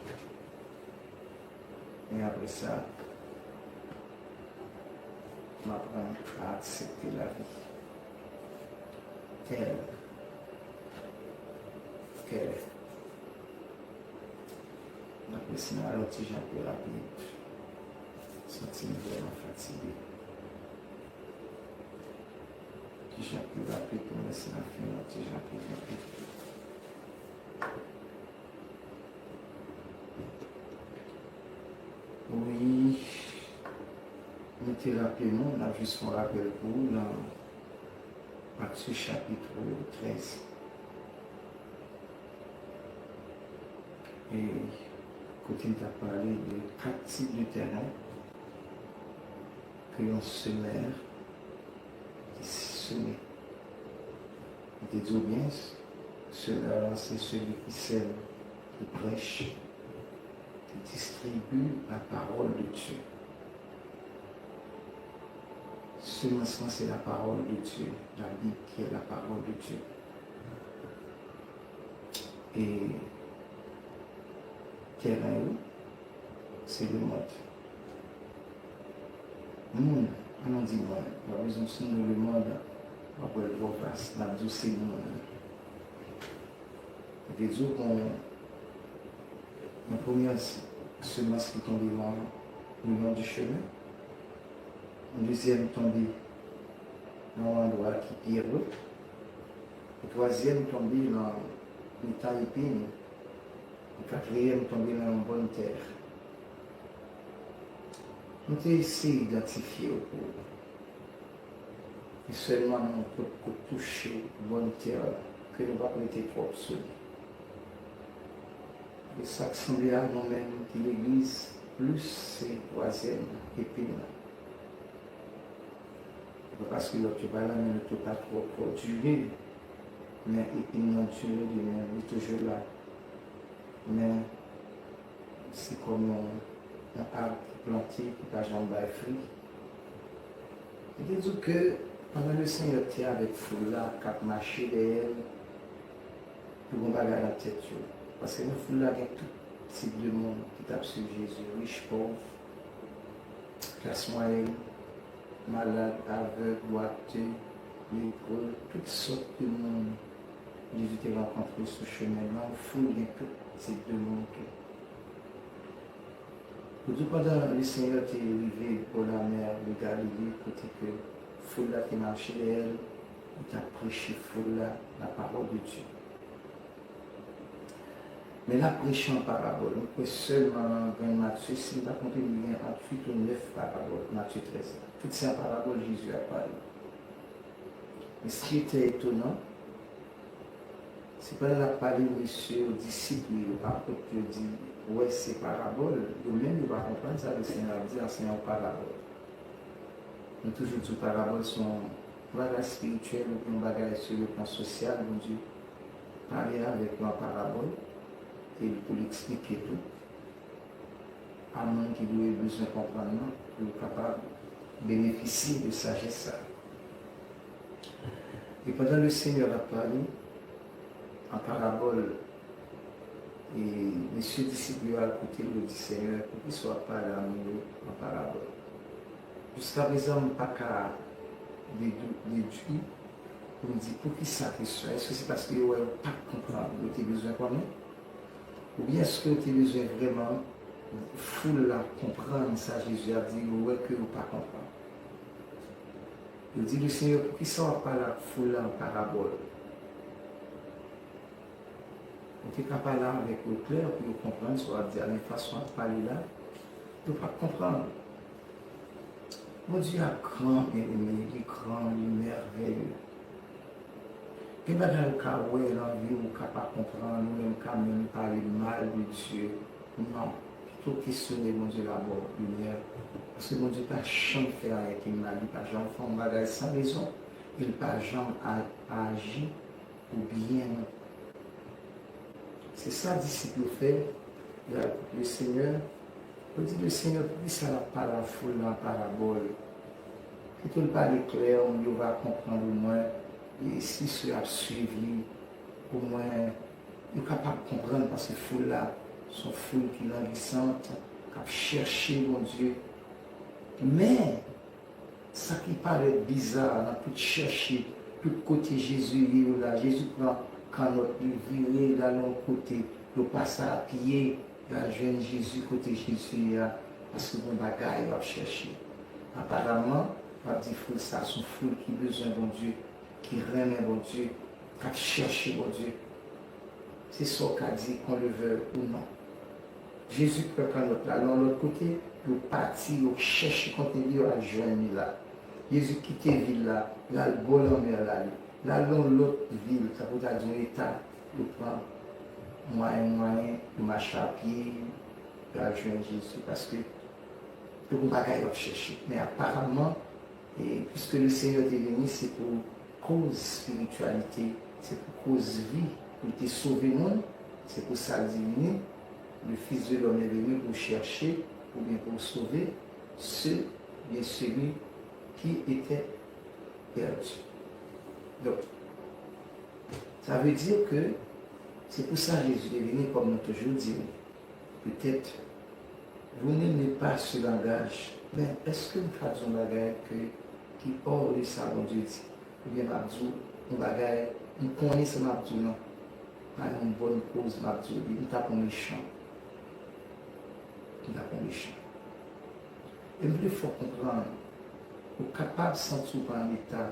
E apre sa, m aprann a aksepte lavi tèl kèl. Apre sa, m ale yon ti jan pi rapid. Santi m vrèman fatige. Ti jan pi rapid pou m lese nan fen an, ti jan pi rapid. Wi, nou te raple nou, n ap jis fè yon rapèl pou ou nan Matye chapit trèz. E kote m t ap pale de kat tip de tèren ke yon semè ki seme. M te di w byen, semè la se seli ki sèm, ki prèch, ki distribye la parole de Dieu. Semans lan se la parole de Dieu, la Bible qui est la parole de Dieu. E tèren yo, se lemonn. Moun, an nou di mwen, w ap bezwen sonde lemonn, w ap wè l twò vas, l ap di w se moun. Li te di w gen yon premyè semans ki tonbe nan le long du chemin, yon dezyèm tonbe nan yon andwa ki pyebwèt, yon twazyèm tonbe nan mitan epin, yon katriyèm tonbe nan yon bòn tè. Nou te eseye idantifye yo pou ou. E sèlman nou potko touche bòn tè la, ke nou p ap rete twòp sou li. E sa k sanble a nou menm ki legliz, plis se twazyèm epin nan. Se pa paske lòt yo pa la, men lòt yo pa twò, twò dire, men epin nan dire li menm, li toujou la. Men se kòm yon, yon ab ki plante, ki pa janm bay fwi. Li te di w ke pandan Lesenyè te avèk foul la, k ap mache dèyè l, yo gen bagay nan tèt yo. Paske nan foul la, gen tout tip de moun ki t ap swiv Jezi, rich, pòv, klas mwayèn, malad, avèg, bwate, lepre, tout sòt de moun Jezi te rankontre sou chemen nan foul, gen tout tip de moun tou. Pou di w, pandan Lesenyè te rive bò lamè de Galile, kote ke foul la te mache dèyè l, li t ap preche foul la la parole de Dieu. Men l ap preche an parabòl. Mwen kwè sèlman nan grenn Matye, si m pa twonpe m, li gen ant uit ou nèf parabòl, Matye trèz la. Tout se an parabòl Jezi ap pale. Men ce qui était étonnant, se pandan l ap pale, mesye yo, disip li yo, apot yo di, wè, se parabòl, yo menm yo pa konprann sa Lesenyè ap di a, se yon parabòl. Nou toujou di w parabòl se yon bagay espirityèl oubyen yon bagay sou le plan sosyal, Bondye pale avèk nou an parabòl, e pou l eksplike tou a moun ki dwe bezwen konprann nan, pou yo kapab benefisye de sajès sa. E pandan Lesenyè ap pale an parabòl, e mesye disip yo al kote l, yo di, Senyè, poukisa w ap pale a moun yo an parabòl? Jiskaprezan, m pa ka dedwi, dedwi pou m di poukisa kesyon. Èske se paske yo wè yo pa t konprann, yo te bezwen konnen? Oubyen èske yo te bezwen vrèman foul la konprann sa Jezi ap di, yo wè ke yo pa konprann? Yo di, Lesenyè, poukisa w ap pale ak foul la an parabòl? Ou te ka pale avèk yo klè pou yo konprann sa w ap di a, men fason w ap pale la, yo p ap konprann. Bondye a gran, byeneme, li gran, li mèvèye. Gen bagay ou ka wè nan vi w, ou ka pa konprann, ou menm ka menm pale mal de Dye. Non, pito kesyone Bondye dabò, premyè. Paske Bondye pa janm fè anyen ki mal, li pa janm fè yon bagay san rezon, e li pa janm a-, aji pou byen nou. Se sa disip yo fè, yo al kote Lesenyè, yo di Lesenyè, poukisa l ap pale a foul la an parabòl? Pito l pale klè, moun yo va konprann omwen, e si yo ap swiv li, omwen yo kapab konprann, paske foul la se yon foul ki langisan, k ap chèche Bondye. Men, sa ki parèt biza nan tout chèche, tout kote Jezi ye yo la, Jezi pran kannòt li, vire l al yon kote, yo pase a pye, yo al jwenn Jezi kote Jezi ye a, paske gen bagay yo ap chèche. Aparamman, w ap di foul sa se yon foul ki bezwen Bondye, ki renmen Bondye, k ap chèche Bondye. Se sa w ka di, qu'on le veuille ou non. Jezi pran kannòt la, al yon lòt kote, yo pati, yo chèche kote li, yo al jwenn li la. Jezi kite vil la, l al bò lanmè la, li, l al yon lòt vil, tankou ta di yon eta, yo pran mwayen, mwayen, yo mache a pye, yo al jwenn Jezi, paske yo gon bagay yo ap chèche. Men aparamman, e, piske le Senyè te vini, se pou koz espirityalite, se pou koz vi, pou l te sove moun, se pou sa l di vini, le Fils de l'homme est venu pour chercher, oubyen pou sove, ce, oubyen celui qui était perdu. Donk, sa vle di ke se pou sa Jezi te vini, kòm nou toujou di l. Petèt, vous n'aimez pas ce langage. Men, èske m ka di yon bagay ke, ki hors de sa Bondye di? Oubyen m ap di w yon bagay, m konnen sa m ap di w lan. Pa gen yon bòn koz m ap di w li, m t ap yon mechan. M t ap yon mechan. E m vle fè w konprann, ou kapab santi w pa an eta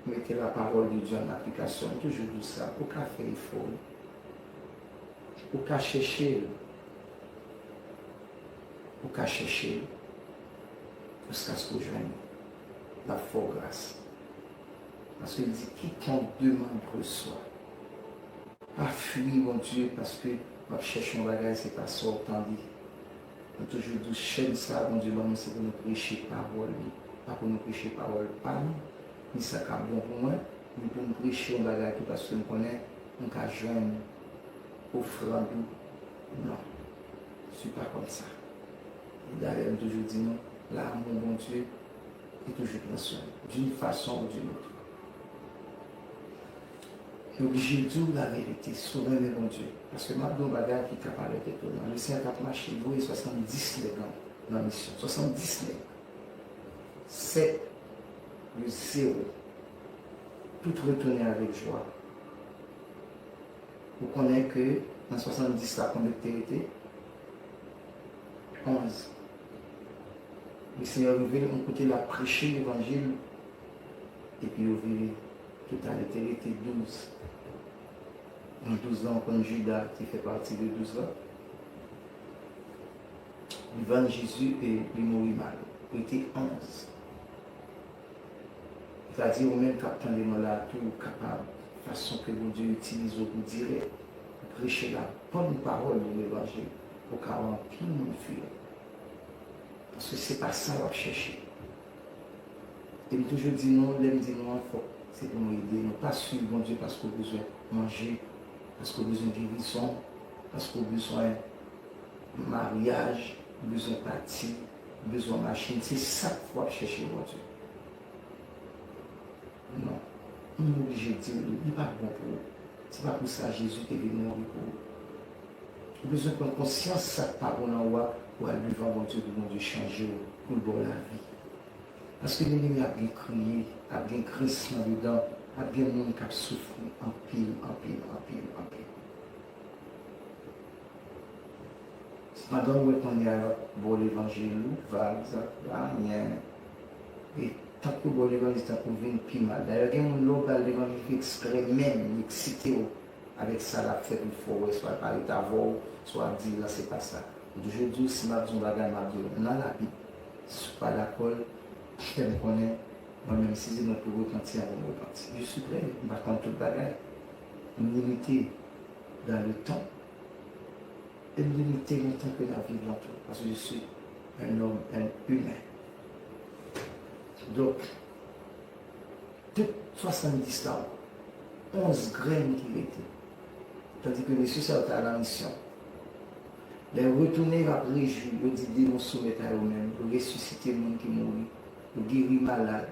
mete la parole de Dieu en application. M toujou di w sa, ou ka fè efò, wi. Ou ka chèche l. Ou ka chèche l. Jiskaske w jwenn li. L ap fè w gras. Paske l di, quiconque demande reçoit. Pa fwi Bondye paske w ap chèche yon bagay, se pa sa w tande. Nou toujou di w, chèn sa a Bondye ban nou, se pou nou preche pawòl li, pa pou nou preche pawòl pa nou, ni sa k ap bon pou mwen, ni pou m preche yon bagay tou paske m konnen m ka jwenn ofrann ou. Non, se pa kòmsa. E dayè, m toujou di nou, l'amour Bondye, li toujou pran swen nou, d'une façon ou d'une autre. Nou oblije di w laverite, si w renmen Bondye. Paske m ap di w yon bagay ki ka parèt etonan. Le Senyè t ap mache, li voye swasanndis nèg an, nan misyon. Swasanndis nèg. Sèt de zewo. Tout retounen avèk jwa. Ou konnen ke nan swasanndis la, konbyen ki te rete? Onz. Le Senyè rive yon kote, l ap preche levanjil, epi yo vire. Total, li te rete douz. Nan douz lan, ou konn Jida te fè pati de douz lan. Li vann Jezi e li mouri mal. Rete onz. Sa di, ou menm k ap tande mwen la a tou, ou kapab, fason ke Bondye itilize w pou dirèk, pou preche la bòn pawòl de levanjil, ou ka wè anpil moun fwi. Paske se pa sa w ap chèche. E m toujou di nou, lè m di nou an, fòk se pou nou ede nou. Pa swiv Bondye paske w bezwen manje, paske w bezwen gerizon, paske w bezwen maryaj, ou bezwen pati, ou bezwen machin. Se sa k fè w ap chèche Bondye. Non. M oblije di w li, li pa bon pou ou. Se pa pou sa Jezi te vin mouri pou ou. Ou bezwen pran konsyans sa k pa bon nan ou a, pou al devan Bondye, pou Bondye chanje w, pou l ba w lavi. Paske lènmi ap gen kriye, ap gen grinsman de dan, ap gen moun k ap soufri anpil, anpil, anpil, anpil. Pandan w wè kounye a y ap ba w levanjil ou, vag, zak, anyen. E tank yo ba w levanjil, tank ou vin pi mal. Dayè, gen moun lè w ba l levanjil, li eksprè menm, li eksite w avèk sa l ap fè pou l fè w wè, swa l pa ret avè w, swa l ap di, "Non, se pa sa." M toujou di w, si m ap di yon bagay, m ap di w nan Labib. Si w pa dakò l, fè m konnen, mwen menm, si se mwen pou repanti, anvan m repanti. Je suis prêt, m pa konn tout bagay. M limite dans le temps. E m limite nan tan ke n ap viv lan tou, paske je suis un homme, un humain. Donk, tout swasanndis la, onz grenn ki rete. Tandi ke mesye sa yo t al an misyon. Lè yo retounen, yo ap rejwi, yo di demon soumèt a yo menm, yo resisite moun ki mouri, yo geri malad,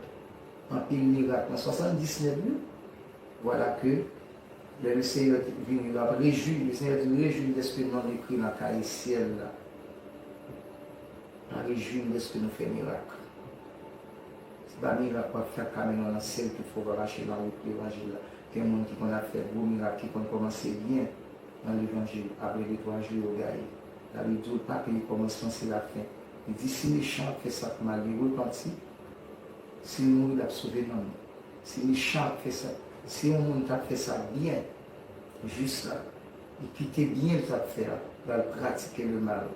anpil mirak. Nan swasanndis nèg yo, vwala ke lè le Senyè vini, l ap rejwi, le Senyè di, rejwi dèske non écrit nan kaye syèl la. Pa rejwi nou dèske nou fè mirak. Se pa mirak w ap fè ak kamera nan syèl ki fè w pa mache nan wout levanjil la. Gen moun ki konn ap fè gwo mirak, ki konn kòmanse byen nan levanjil, apre de twa jou yo gaye. Labib di w pa peye kòmansman, se lafen. Li di si mechan ap fè sa k mal, li repanti, si l mouri, l ap sove nanm li. Si mechan ap fè sa, si yon moun t ap fè sa byen, jis la, li kite byen l t ap fè a, l al pratike lemal,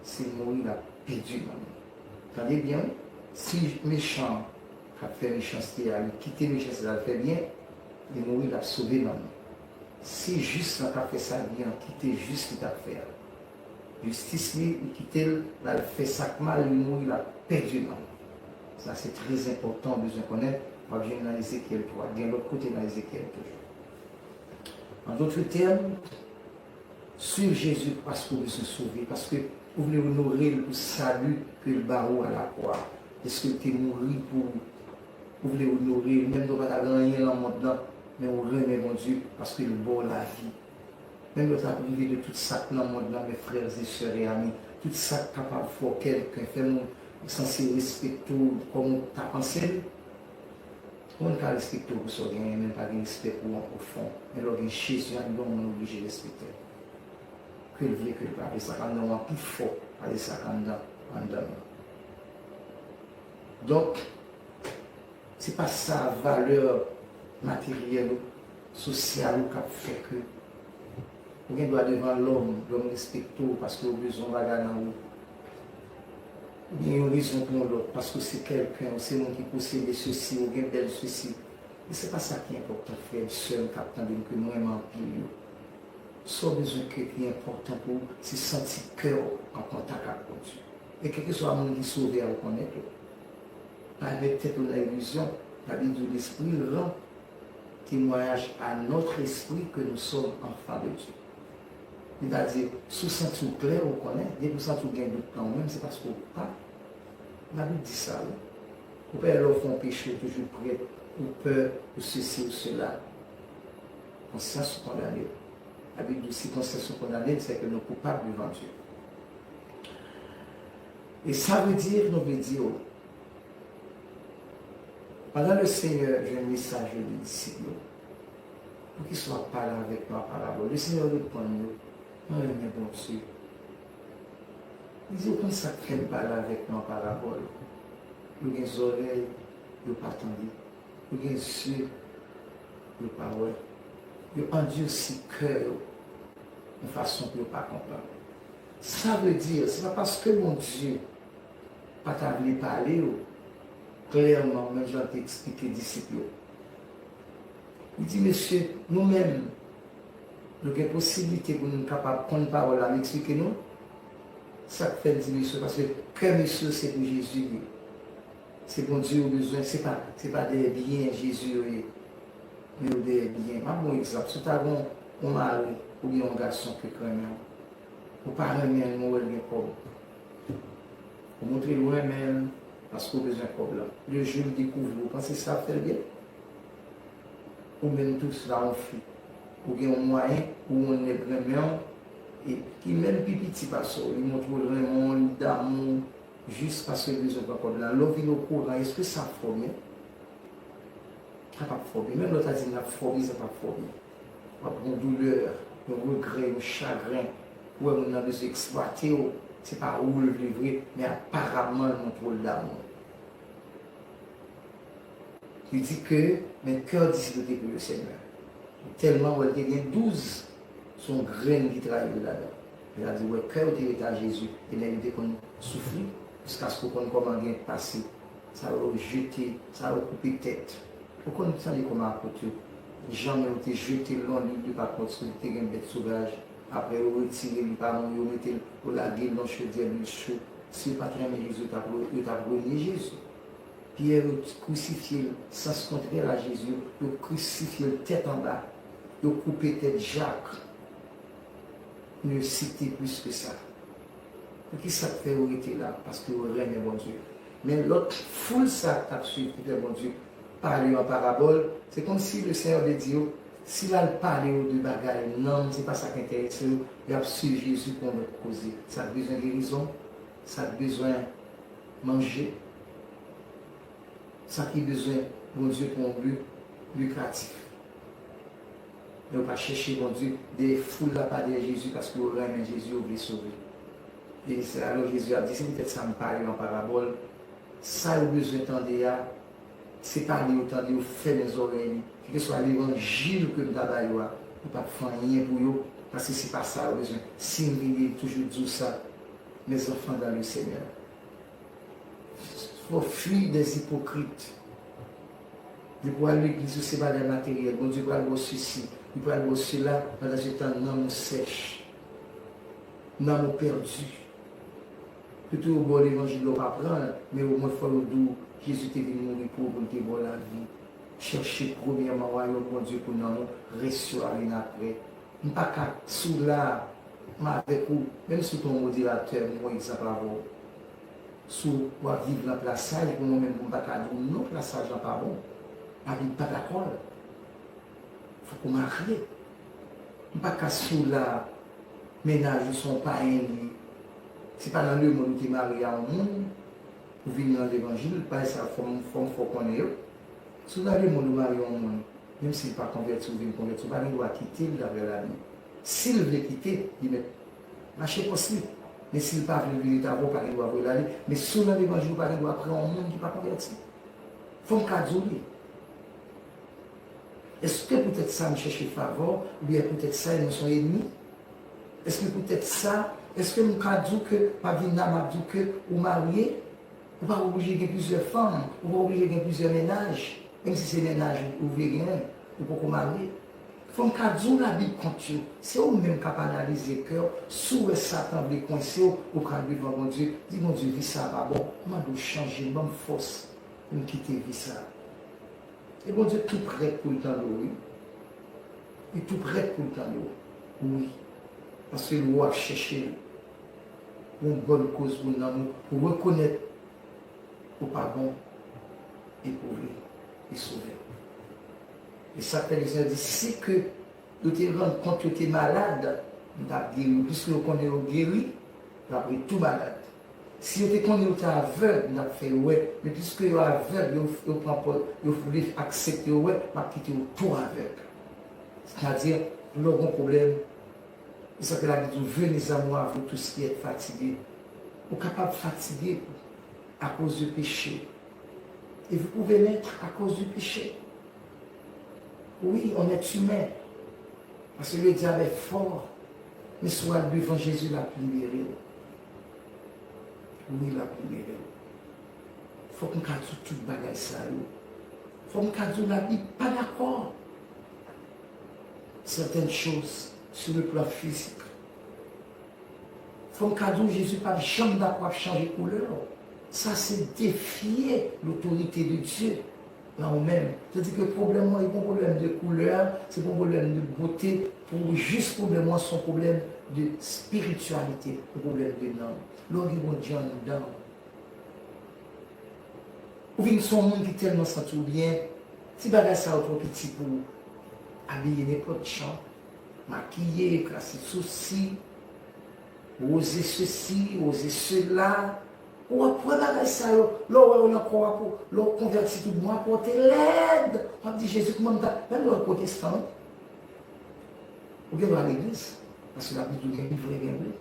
si l mouri, l ap pèdi nanm li. Tande byen, wi. Si mechan k ap fè mechanste a, li kite mechanste l al fè byen, li mouri, l ap sove nanm li. Si jis lan k ap fè sa byen an, kite jis li t ap fè a. Jistis li, li kite l, l al fè sa k mal, li mouri, l ap pèdi nanm. Sa se trè enpòtan, w bezwen konnen, w ap jwenn nan Ezekyèl twa, gen lòt kote nan Ezekyèl toujou. An dòt tèm, suiv Jezi paske w bezwen sove, paske ou vle onore l pou sali ke l ba ou a lakwa. Èske l te mouri pou ou? Ou vle onore l, menm lè w pa ta gen anyen nan mond lan, men ou renmen Bondye paske l ba w lavi. Menm lè w ta prive de tout sa k nan mond lan, mes frères et sœurs et amis, tout sa k kapab fè w kèlken, fè moun sanse respekte w kòm ou ta panse l. Moun ka respekte w pou sa w genyen, men l pa gen respè pou w an pwofon. Men lè w gen Jezi anndan w, moun oblije respekte l. Ke l vle, ke l pa vle, sa k anndan w an pi fò pase sa k anndan, anndan w. Donk, se pa sa valè materyèl ou, sosyal ou k ap fè ke ou gen dwa devan lòm, lòm respekte w paske w bezwen yon bagay nan ou. Ou gen yon rezon pou yon lòt, paske w se kèlken, ou se moun ki posede sesi, ou gen bèl sesi. Men se pa sa ki enpòtan, frè m, sè m k ap tande m, ke m renmen anpil yo. Sa w bezwen ke ki enpòtan pou ou, se santi kè w an kontak ak Bondye. E kèlkeswa moun ki sove a, ou konnen tou. Pa met tèt ou nan ilizyon. Labib di, l'esprit rend témoignage à notre esprit que nous sommes enfants de Dieu. Li ta di, si w santi w klè, ou konnen, depi w santi w gen dout nan ou menm, se paske w pa. Labib di sa, wi. Ou pè lè w fè yon peche, ou toujou prèt, ou pè, ou sesi, ou sela. Konsyans ou kondane w. Labib di, si konsyans nou kondane n, se ke nou koupab devan Dye. E sa vle di, nou vle di, pandan Lesenyè jwenn mesaj yo de disip yo, poukisa w ap pale avèk nou an parabòl? Lesenyè reponn yo, mwen renmen Bondye. Li di, ou konn sa k fè m pale avèk nou an parabòl? Yo gen zòrèy, yo pa tande. Yo gen zye, yo pa wè. Yo andisi kè yo yon fason pou yo pa konprann. Sa vle di, se pa paske Bondye pa ta vle pale yo klèman, menm jan l te eksplike disip yo. Li di, mesye, nou menm, nou gen posiblite pou nou kapab konn pawòl la, men eksplike nou. Sa k fè l di mesye, paske kè mesye se pou Jezi li ye. Se Bondye yo bezwen, se pa, se pa dèyè byen Jezi yo ye. Men yo dèyè byen. M ap ba w yon egzanp. Si w ta gen yon, yon mari oubyen yon gason ke k renmen w, ou pa renmen l, men w wè l gen kòb. Ou montre l ou renmen l paske w bezwen kòb la. Le jou l dekouvri w, ou panse sa ap fè l byen? Ou menm tou, si w ta yon fi, ou gen yon mwayen pou yon nèg renmen w, e ki menm pi piti pase w, li montre w l renmen w, li damou w, jis paske l bezwen pran kòb la. Lè w vin okouran, èske sa ap fè w byen? Sa p ap fè w byen. Menm lè w ta di l ap fè w byen, sa p ap fè w byen. W ap gen yon doulè, yon regrè, yon chagren. Ou wè moun nan bezwen eksplwate w. Se pa ou l vle vre, men aparamman l montre w l damou. Li di ke, men kè disip yo te pou Lesenyè. Tèlman wè l te gen douz, se yon grenn ki trayi l ladan. Sètadi wè kè yo te rete a Jezi, e nèg yo te konn soufri, jiskaske w konn kòman gen pase. Sa yo jete, sa yo koupe tèt. Ou konn tande kòman apot yo, janm yo te jete l nan lit de Patmòs, kote te gen bèt sovaj. Apre yo retire li pa moun yo, mete l, yo lage l nan chodyè lwil cho. Si yo pa t renmen Jezi, yo t ap, yo t ap renye Jezi. Pyè, yo krisifye l, sans kontrè a Jezi, yo, yo krisifye l tèt anba, yo koupe tèt Jak. Ne site plis ke sa. Poukisa k fè yo rete la? Paske yo renmen Bondye. Men lòt foul sa k t ap swiv ki fè Bondye pale yo an parabòl, se kòmsi Lesenyè te di yo, si l al pale yo de bagay nanm, se pa sa k enterese yo, y ap swiv Jezi pou yon lòt koze. Sa k bezwen gerizon, sa k bezwen manje, sa ki bezwen Bondye pou yon bi likratif. Men yo pa chèche Bondye, dèyè foul la pa dèyè Jezi paske yo renmen Jezi, yo vle sove. E se alò Jezi ap di, se poutèt sa m pale yo an parabòl, sa yo bezwen tande a, se pale yo tande, yo fèmen zòrèy li. Kèlkeswa levanjil ke m ta ba yo a, yo p ap fè anyen pou yo, paske se pa sa yo bezwen. Si m vini, m toujou di w sa, mes enfants dans le Seigneur. Faut fuir des hypocrites. Depi w al legliz ou se bagay materyèl, Bondye pral ba w sesi, li pral ba w sela, pandan se tan nanm ou sèch, nanm ou pèdi. Yo toujou ba w levanjil la, ou pa pran l, men omwen fò yo di w Jezi te vin mouri pou ou, pou l te ba w lavi. Chèche premyèman wayòm Bondye pou nanm ou, rès yo a vin apre. M pa ka, si w la, m avèk ou, menm si w te yon modilatè, m pran egzanp avè w. Si w ap viv nan plasaj, pou mwen menm, pou m pa ka di w non, plasaj lan pa bon. Labib pa dakò l. Fòk ou marye. M pa ka, si w la, mennaj ou se yon payen li ye. Se pa nan lemonn ou te marye a yon moun, ou vin nan levanjil, bagay sa fò m, fò m fè w konnen yo. Si w nan lemonn ou marye yon moun, menm si l pa konvèti, ou vin konvèti, ou pa gen dwa kite l daprè Labib. Si l vle kite, li mèt mache pòs li. Men si l pa vle l vin rete avè w, ou pa gen dwa voye l ale. Men si w nan levanjil, ou pa gen dwa pran yon moun ki pa konvèti. Fò m ka di w li. Èske poutèt sa m chèche favè w, oubyen poutèt sa nou se yon ènmi? Èske poutèt sa, èske m ka di w ke m ap vin la, m ap di w ke ou marye? Ou pa oblije gen plizyè fanm, ou pa oblije gen plizyè mennaj, menm si se mennaj ou vle genyen, ou poko marye. Fò m ka di w Labib kont yo. Se ou menm k ap analize kè w. Si w wè Satan vle kwense w, ou pral devan Bondye, di Bondye, vi sa a pa bon. Mande w chanje, ban m fòs pou m kite vi sa a. E Bondye tou prèt pou l tande w, wi. Li tou prèt pou l tande w. Wi. Paske l wè w ap chèche l. Pou yon bòn koz pou nanm ou, pou rekonèt ou pa bon e pou li, li sove w. E sa k fè Lesenyè di, si ke yo te rann kont yo te malad, m t ap geri yo. Piske yo konnen yo geri, yo ap retou malad. Si yo te konnen yo te avèg, m t ap fè yo wè. Men piske yo avèg, yo, yo pran pòz, yo vle aksepte yo wè, m ap kite yo tou avèg. Sètadi, lè w gen yon pwoblèm, e sa ke Labib di, venez à moi, vous tous qui êtes fatigués. Ou kapab fatige akoz de peche. Et vous pouvez l'être à cause du péché. Wi, on est humain. Paske le dyab è fò. Men si w al devan Jezi, l ap libere w. Wi, l ap libere w. Fòk m ka di w tout bagay sa yo. Fòk m ka di w Labib pa dakò. Certaines choses sur le plan physique. Fò m ka di w, Jezi p ap janm dakò ap chanje koulè w. Sa se defye lotorite de Dye nan ou menm. Tandi ke pwoblèm ou an, li pa yon pwoblèm de koulè, se pa yon pwoblèm de bote, pou jis pwoblèm ou an, se yon pwoblèm de espirityalite, yon pwoblèm de nanm. Lè w gen Bondye anndan w, ou vin se yon moun ki tèlman santi w byen, ti bagay sa yo twò piti pou w. Abiye nenpòt jan, makiye, krasi sousi, woze sesi, woze sela. Ou ap wè bagay sa yo, lè w wè yo nan kò w, ap, lè w konvèti tout bon, ap wè w te lèd. W ap di, Jezi, kòman m ta, menm lè w pwotestan, wi. Ou gen dwa al legliz, paske Labib di w gen vre, gen vre.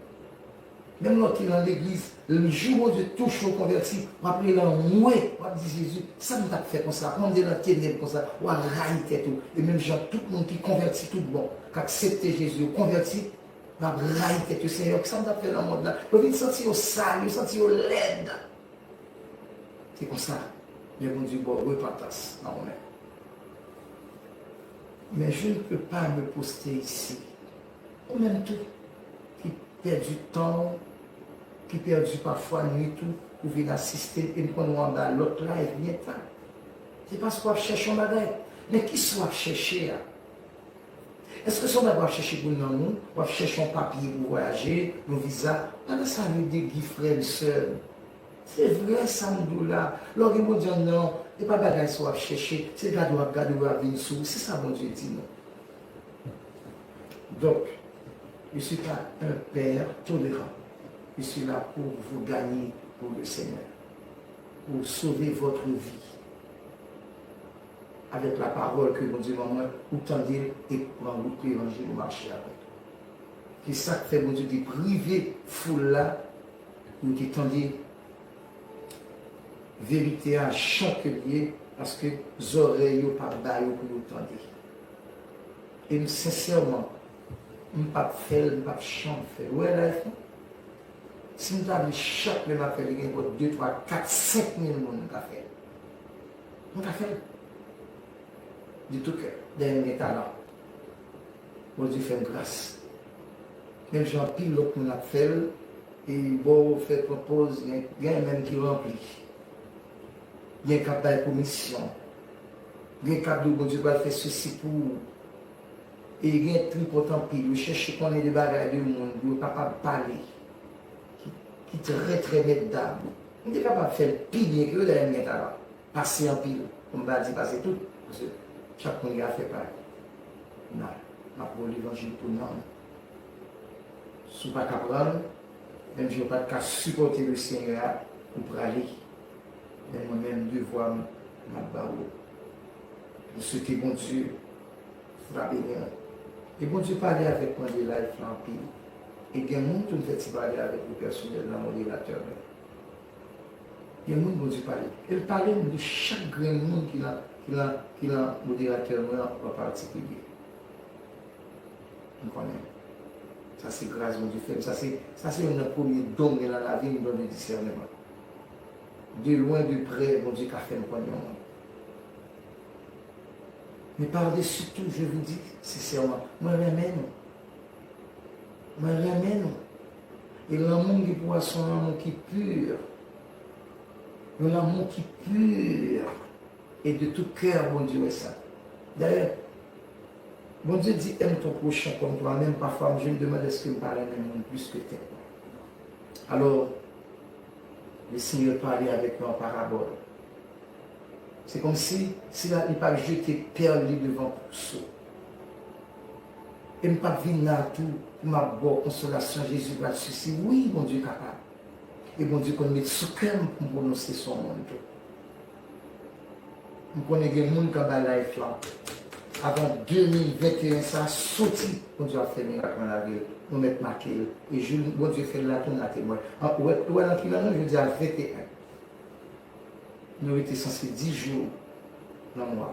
Menm lè w te nan legliz, jou Bondye touche w konvèti, w ap rele anmwe, w ap di, Jezi, sa m t ap fè konsa, kòman m te nan tenèb konsa, w ap rayi tèt ou. E menm jan tout moun ki konvèti tout bon, k aksepte Jezi, yo konvèti, yo ap rayi tèt yo, Senyè, kisa m t ap fè nan mond la? Yo vin santi yo sal, yo santi yo lèd. Se konsa, lè Bondye ba w repantans nan ou menm. Mais je ne peux pas me poster ici. Ou menm tou, ki pèdi tan w, ki pèdi pafwa nwit ou, pou vin asiste, e m konnen w anba lòt live byen ta. Se paske w ap chèche yon bagay. Men kisa w ap chèche a? Èske se yon bagay w ap chèche pou nanm ou? W ap chèche yon papye pou vwayaje, yon viza? Bagay sa yo de gi frè m, sè m. Se vre sa m di w la. Lè w gen Bondye anndan w, e pa bagay sa w ap chèche, se gade w ap gade w ap vin sou ou. Se sa Bondye di nou. Donc, je suis pas un père tolérant. Je suis là pour vous gagner pour le Seigneur, pour sauver votre vie. Avèk la pawòl ke Bondye ban mwen, ou tande l e pran wout levanjil, ou mache avèk li. Se sa k fè Bondye te prive foul la pou yo te tande verite a jan ke l ye, paske zòrèy yo pa ba yo pou yo tande. E m sensèman, m p ap fè l, m p ap janm fè l. Ou wè live lan? Si m ta vle chak lè m ap fè l, gen bò de, twa, kat, senk mil moun m ka fè l. M ka fè l. de tout kè. Dèyè m gen talan. Bondye fè m gras. Menm jan anpil lòt moun ap fè l, e bò w fè pran pòz, gen, gen menm ki ranpli. Gen k ap bay komisyon. Gen k ap di w Bondye pral fè sesi pou ou. E gen tripòt anpil. Yo chèche konnen de bagay de moun pou yo kapab pale. Ki, ki trè, trè mèt dam. M te kapab fè l pi byen ke yo, dayè m gen talan. Pase anpil. Pou m pa di pase tout. Paske chak moun gen afè pa yo. Nan. M ap ba w levanjil pou nanm. Si w pa ka pran l, menm jan w pa t ka sipòte Lesenyè a, ou prale. Men mwen menm, devwa m, m ap ba ou. M swete Bondye va beni w. E Bondye pale avèk mwen de life la anpil. E gen moun tou m fè ti pale avèk li pèsonèl nan moderatè mwen. Gen moun Bondye pale. E l pale m de chak grenn moun ki nan, ki nan, ki nan moderatè mwen an, an patikilye. M konnen. Sa se gras Bondye fè m. Sa se, sa se youn nan premye don m gen nan lavi m, don de disèneman. De lwen, de prè, Bondye ka fè m konn yon moun. Men par dessus tout, je vous dis sincèrement, mwen renmen nou. Mwen renmen nou. E lanmou m gen pou w a se yon lanmou ki pur. Yon lanmou ki pur. E de tout kè, Bondye wè sa. Dayè, Bondye di, aime ton prochain comme toi-même. Pafwa, je me demande èske m pa renmen moun plis ke tèt mwen. Alò, Lesenyè pale avèk nou an parabòl. Se kòmsi, si la, li pa jete pèl li devan pouso. E m p ap vin la tou pou m ap ba w konsolasyon Jezi pral sesi. Wi, Bondye kapab. E Bondye konn met sou kè m pou m pwononse sou yon moun tou. M konnen gen moun k anba live lan. Avan de mil venteyen sa soti, Bondye ap fè mirak nan lavi l. Nou mèt make l. E jou Bondye fè l la tou, n a temwen. An, ou wè, ou wè nan ki lanmou, jodi a venteyen. Nou rete sanse dis jou nan mwa.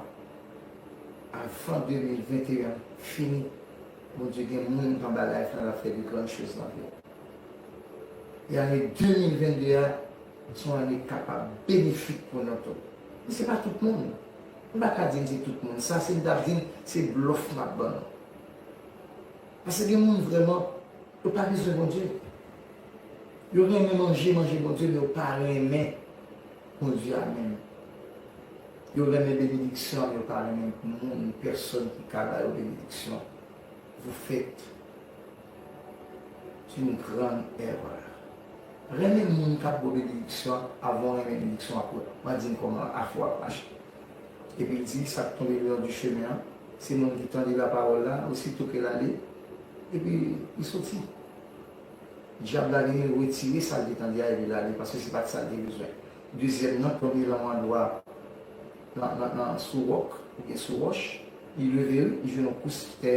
Avan de mil venteyen fini, Bondye gen moun k anba live lan, l ap fè de grann choz nan vi w. E ane de mil vennde a, se yon ane k kapab benefik pou nou tou. Men se pa tout moun. M pa ka di m se tout moun. Sa, si m t ap di m, se blòf m ap ban nou. Paske gen moun vrèman, yo pa bezwen Bondye. Yo renmen manje, manje Bondye, men yo pa renmen Bondye a menm. Yo renmen benediksyon, men yo pa renmen moun, pèsòn ki ka ba yo benediksyon. Vous faites une grande erreur. Renmen moun k ap ba w benediksyon avan w renmen benediksyon ap wè. Mwen di n kòman afè w ap mache. Epi l di, sa k tonbe le long du chemin an, se moun ki tande lapawòl la, osito ke l ale, epi li soti. Dyab la vini retire sa l te tande a epi l ale, paske se pa t sa l te bezwen. Dezyèm nan, tonbe lan yon andwa, nan, nan, nan, sou wòk, oubyen sou wòch, li leve, wi, li jwenn yon kous tè,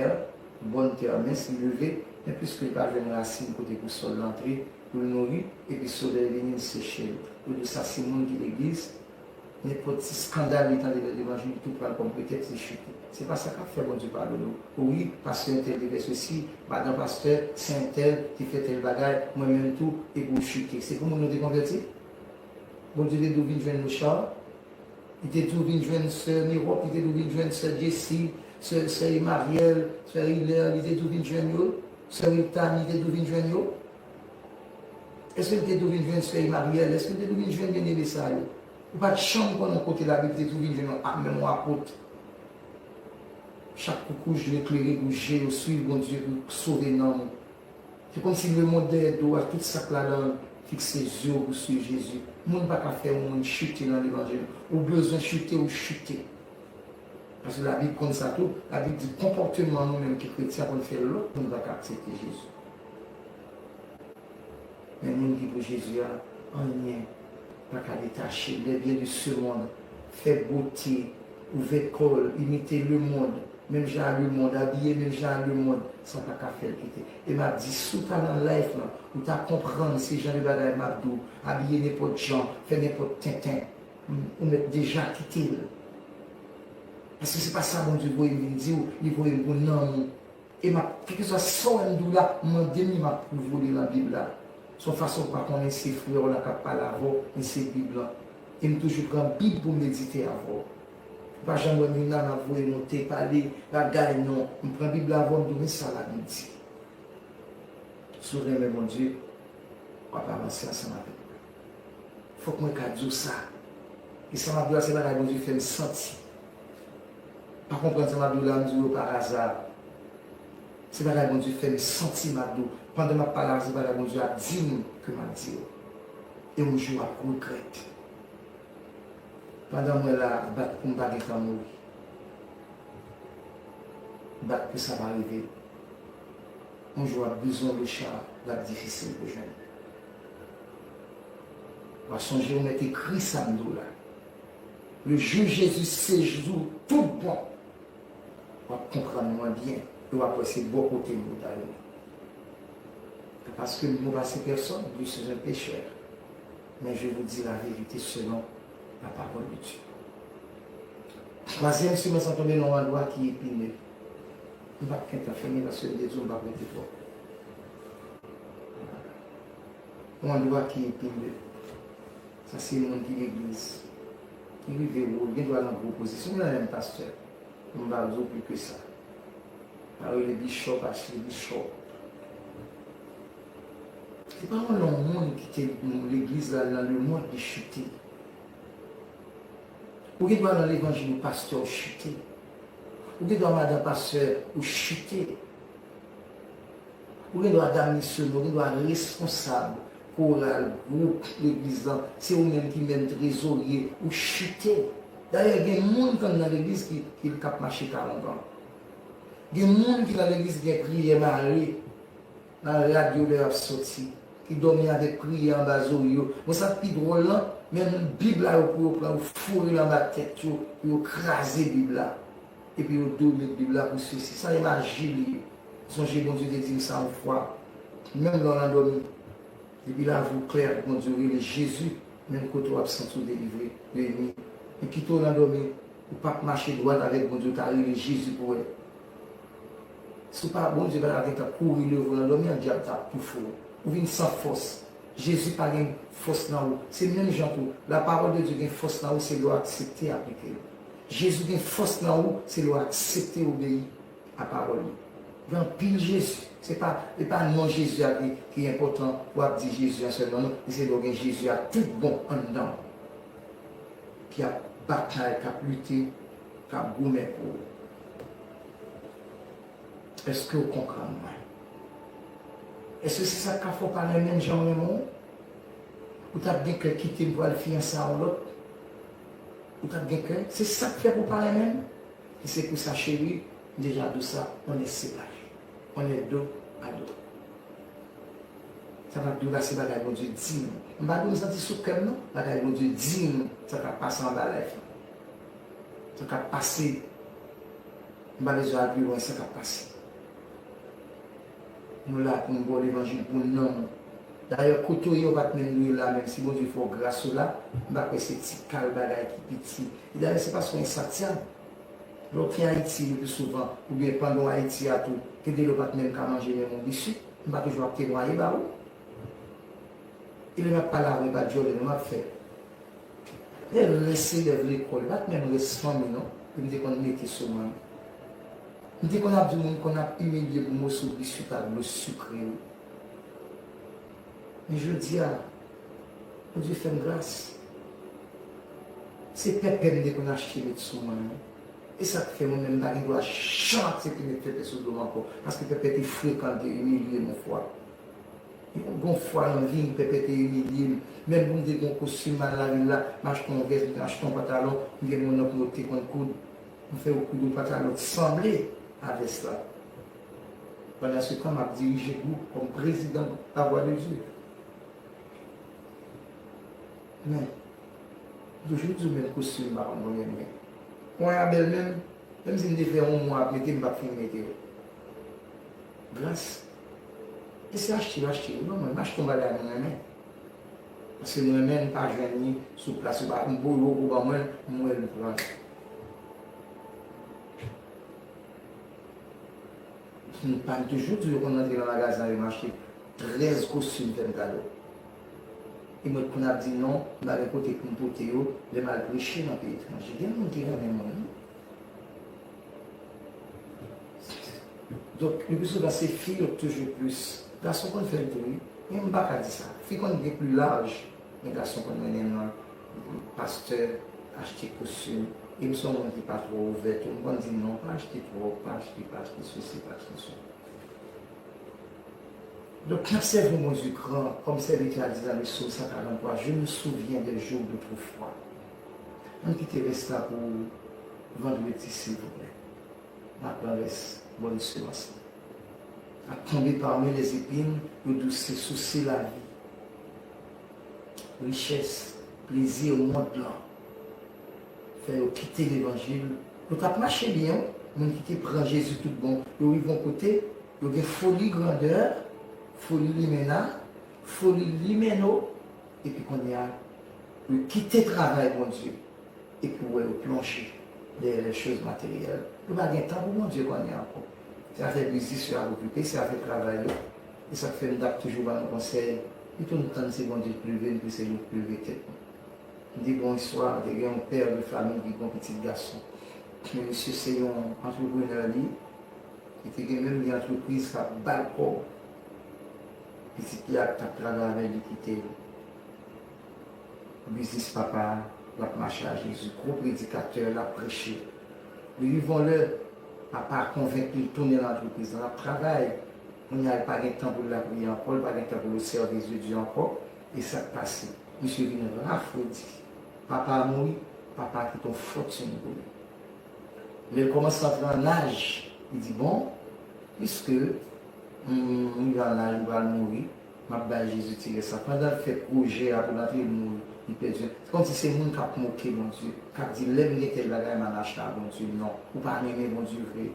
bòn tè, mens li leve, men piske li pa jwenn rasin kote pou sòl la antre, pou l nouri, epi solèy vini, l seche l. Olye sa, se moun ki legliz, nenpòt ti eskandal li tande nan levanjil, li tou pran l kòm pretèks, li chite. Se pa sa k ap fè Bondye padone w. Wi, pastè entèl te fè sesi, madan pastè, sè entèl te fè tèl bagay, mwen menm tou, epi w chite. Se pou moun yo te konvèti? Bondye te di w vin jwenn Lochard? Li te di w vin jwenn sè Mirop, li te di w vin jwenn sè Jessie, sè, sè Emariel, sè Hilaire, li te di w vin jwenn yo, sè Wiltanie, li te di w vin jwenn yo? Èske li te di w vin jwenn sè Emariel? Èske li te di w vin jwenn byeneme sa yo? Ou pa t janm konnen yon kote Labib te di w vin jwenn yon a-, menm yon apot. Chak koukouj dwe klere pou je yo swiv Bondye pou sove nanm ou. Se kòmsi lemonn dèyè do w a, tout sa k ladan l, fikse zye w pou swiv Jezi. Moun pa ka fè yon moun chite nan levanjil. Ou bezwen chite, ou chite. Paske Labib konn sa tou. Labib di konpòteman nou menm ki kretyen konn fè lòt moun pa ka aksepte Jezi. Men moun ki pou Jezi a, anyen pa ka detache l. Les biens de ce monde, fè bote, ouvè kò l, imite lemonn, menm jan a lemonn, abiye menm jan a lemonn, sa pa ka fè l kite. E m ap di, si w ta nan live lan, ou ta konprann se jan de bagay m ap di w, abiye nenpòt jan, fè nenpòt tenten, ou mèt deja kite l. Paske se pa sa Bondye voye m vin di w, li voye m pou nanm ou. E m ap, kèlkeswa sa w wè m di w la, mande m li, m ap pwouve w li nan Bib la. Se yon fason w pa konnen se frè w lan k ap pale avè w, men se Bib lan. E m toujou pran Bib pou m medite avè w. Pa janm wè m vin la, m ap voye monte, pale, bagay, non. M pran Bib la avè w, m di w, men sa Labib di. Si w renmen Bondye, w ap avanse ansanm avèk li. Fòk mwen ka di w sa. E sa m ap di w la, se bagay Bondye fè m santi. Pa konprann sa m ap di w la, m di w yo pa aza. Se bagay Bondye fè m santi, m ap di w. Pandan m ap pale avè w, se bagay Bondye ap di m ke m ap di w. E yon jou w ap regrèt. Pandan mwen la, bat pou m pa gentan mouri. Bat pou sa pa rive. Yon jou w ap bezwen Locha, l ap difisil pou jwenn. W a sonje w mèt ekri sa m di w la. Le jour Jésus séjour tout bon. W ap konprann mwen byen e w ap wè se bò kote m pou ta rele. Pas que moi, c'est personne, je suis un pécheur. Mais je vous dis la vérité selon la parole de Dieu. Twazyèm semans an tonbe nan yon andwa ki epine. M p ap gentan fini paske m te di w m p ap rete twòp. Yon andwa ki epine. Sa se moun ki legliz, ki rive wo, gen dwa nan gwo pozisyon, gen menm pastè. M pa di w plis ke sa. Pa rele bishop, achte bishop. Se pa yon non moun ki te legliz la nan lemonn li chite. Ou gen dwa nan levanjil ou pastè ou chite. Ou gen dwa madan pastè ou chite. Ou gen dwa dam misyonè, ou gen dwa responsab koral, gwoup legliz lan, se ou menm ki menm trezorye, ou chite. Dayè, gen moun k anndan legliz ki, ki k ap mache ka longan. Gen moun ki nan legliz gen priyè mare nan rad yo lè y ap soti, ki dòmi avèk priyè anba zòrye yo. Bon, sa k pi dwòl lan, menm Bib la yo pou yo pran, yo foure l anba tèt yo, pou yo kraze Bib la. Epi yo di w met Bib la pou sesi. Sa e maji li ye. Sonje Bondye te di m sa yon fwa. Menm lè w nan dòmi, depi lavi w klè ak Bondye, w rele Jezi, menm kote w ap santi w delivre, beni. Men kite w nan dòmi, ou p ap mache dwat avèk Bondye, w ta rele Jezi pou wè. Si w pa, Bondye pa ta gentan kouri leve w nan dòmi an, dyab t ap toufe w. Ou vin san fòs. Jezi pa gen fòs nan ou. Se menm jan tou, lapawòl de Dye gen fòs nan ou, se lè w aksepte aplike l. Jezi gen fòs nan ou, se lè w aksepte obeyi a pawòl li. Gen anpil Jezi. Se pa, se pa non Jezi a ki, ki enpòtan pou w ap di Jezi an sèlman, non. Men se lè w gen Jezi a tout bon anndan w, ki ap batay, k ap lite, k ap goumen pou ou. Èske w konprann mwen? Èske se sa k ka fè w pa renmen m jan m renmen w? Ou t ap gen kè kite m pou al fiyanse a yon lòt? Ou t ap gen kè? Se sa k fè pou w pa renmen m? E se pou sa, cheri, m deja di w sa, on est séparés. On est dos à dos. Sa m ap di w la, se bagay Bondye di m. M pa di w m santi sou kè m, non. Bagay Bondye di m, sa k ap pase anba live lan. Sa k ap pase. M pa bezwen al pi lwen, sa k ap pase. Nou la pou n ba w levanjil pou nanm ou. Dayè, kote w ye, w pa t menm dwe la, menm si Bondye fè w gras ou la, m pa kwè se ti kal bagay ki piti. E dayè, se paske w ensatyab. Lè w te Ayiti le pli souvan, oubyen pandan w Ayiti a tou, gen de lè w pa t menm ka manje menm yon biswit, m pa toujou ap temwaye ba ou. E lè m ap pale avè w, e pa dyòlè non m ap fè. Lè rès elèv lekòl, pa t menm rès fanmi non, ke m te konn mete sou mwen. M te konn ap di moun konn ap imilye m pou moso biswit ak dlo sikre wi. Men jodi a, Bondye fè m gras. Se pèpè m te konn achte met sou mwen wi. E sa k fè mwen menm m pa gen dwa janm aksepte met pèpè sou do m ankò, paske pèpè te frekan, l te imilye m yon fwa. Yon fwa nan vi m, pèpè te imilye m. Menm pou m te gen yon kostim, m al lavil la, m achte yon vès, m achte yon pantalon, m gen moun nan pou yo te konn koud. M fè yo koud yon pantalon ki sanble a vès la. Pandan se tan, m ap dirije gwoup kòm prezidan La Voix de Dieu. Men, m toujou di w menm kostim m pa konn renmen. Mwen a bèl menm, menm si m te fè yon mwa ap mete, m p ap fin mete yo. Gras. E se achte yo achte yo ban mwen, m achte yon bagay mwen renmen. Paske m renmen l, m pa jwenn li sou plas, yo pa, m voye yo pou ban mwen l, m wè l, m pran l. M pa, m toujou di yo konn rantre nan magazen an, yo m achte trèz kostim fè m kado. E mwen konn ap di non, m pa gen kote pou m pote yo, lè m al preche nan peyi etranje. Gen moun ki renmen mwen wi. Donk, le pli souvan, se fi yo k toujou plis. Gason konn fè l tou, wi. Men m pa ka di sa. Fi konn gen pli laj, men gason konn mennen nan pastè, achte kostim. E m se yon moun ki pa twò ouvè tou. M konn di non, pa achte twòp, pa achte, pa achte sesi, pa achte sela. Donk, n ap sèvi yon Bondye gran, kòm sèvitè a di nan le Sòm san karanntwa, Je me souviens des jours d'autrefois. Ann kite rès la pou vandredi, silvouplè. N ap pran rès bòn semans lan. Ap tonbe pami lèzepin, yo di w se souse lavi. Richès, plezi mond lan fè yo kite levanjil. Yo t ap mache byen, wi. Moun ki te pran Jezi tout bon, yo rive yon kote, yo gen foli grandè, foli limena, foli limeno, epi kounye a, yo kite travay Bondye. Epi w wè yo plonje dèyè les choses matérielles. Yo pa gen tan pou Bondye kounye a ankò. Se afè biznis yo ap okipe, se afè travay yo. E sa k fè m t ap toujou ba nou konsèy, pito n tann se Bondye k leve n ke se nou k leve tèt nou. M te gen yon istwa, m te gen yon pè de fanmi ki gen yon pitit gason. Men misye se yon antreprenè li, li te gen menm gen antrepriz k ap ba l kòb. Pitit li a k t ap travay avè li kite l. Biznis papa a, l ap mache a Jezi. Gwo predikatè, l ap preche. Li rive yon lè, papa a konvenk li tounen nan antrepriz lan, l ap travay. Kounye a, li pa gen tan pou l lapriyè ankò, li pa gen tan pou l sèvi Dye ankò. E sa k pase? Misye vin rafredi. Papa a mouri, papa a kite yon fòtin pou li. Lè l kòmanse antre an laj, li di, bon, piske m rive an laj, m pral mouri, m ap bay Jezi ti rès la. Pandan l fè pwojè a pou l antre, l mouri, li pèdi. Se kòmsi se moun k ap moke Bondye, k ap di, lè m gen tèl bagay, m al achte a Bondye. Non, ou pa renmen Bondye vre.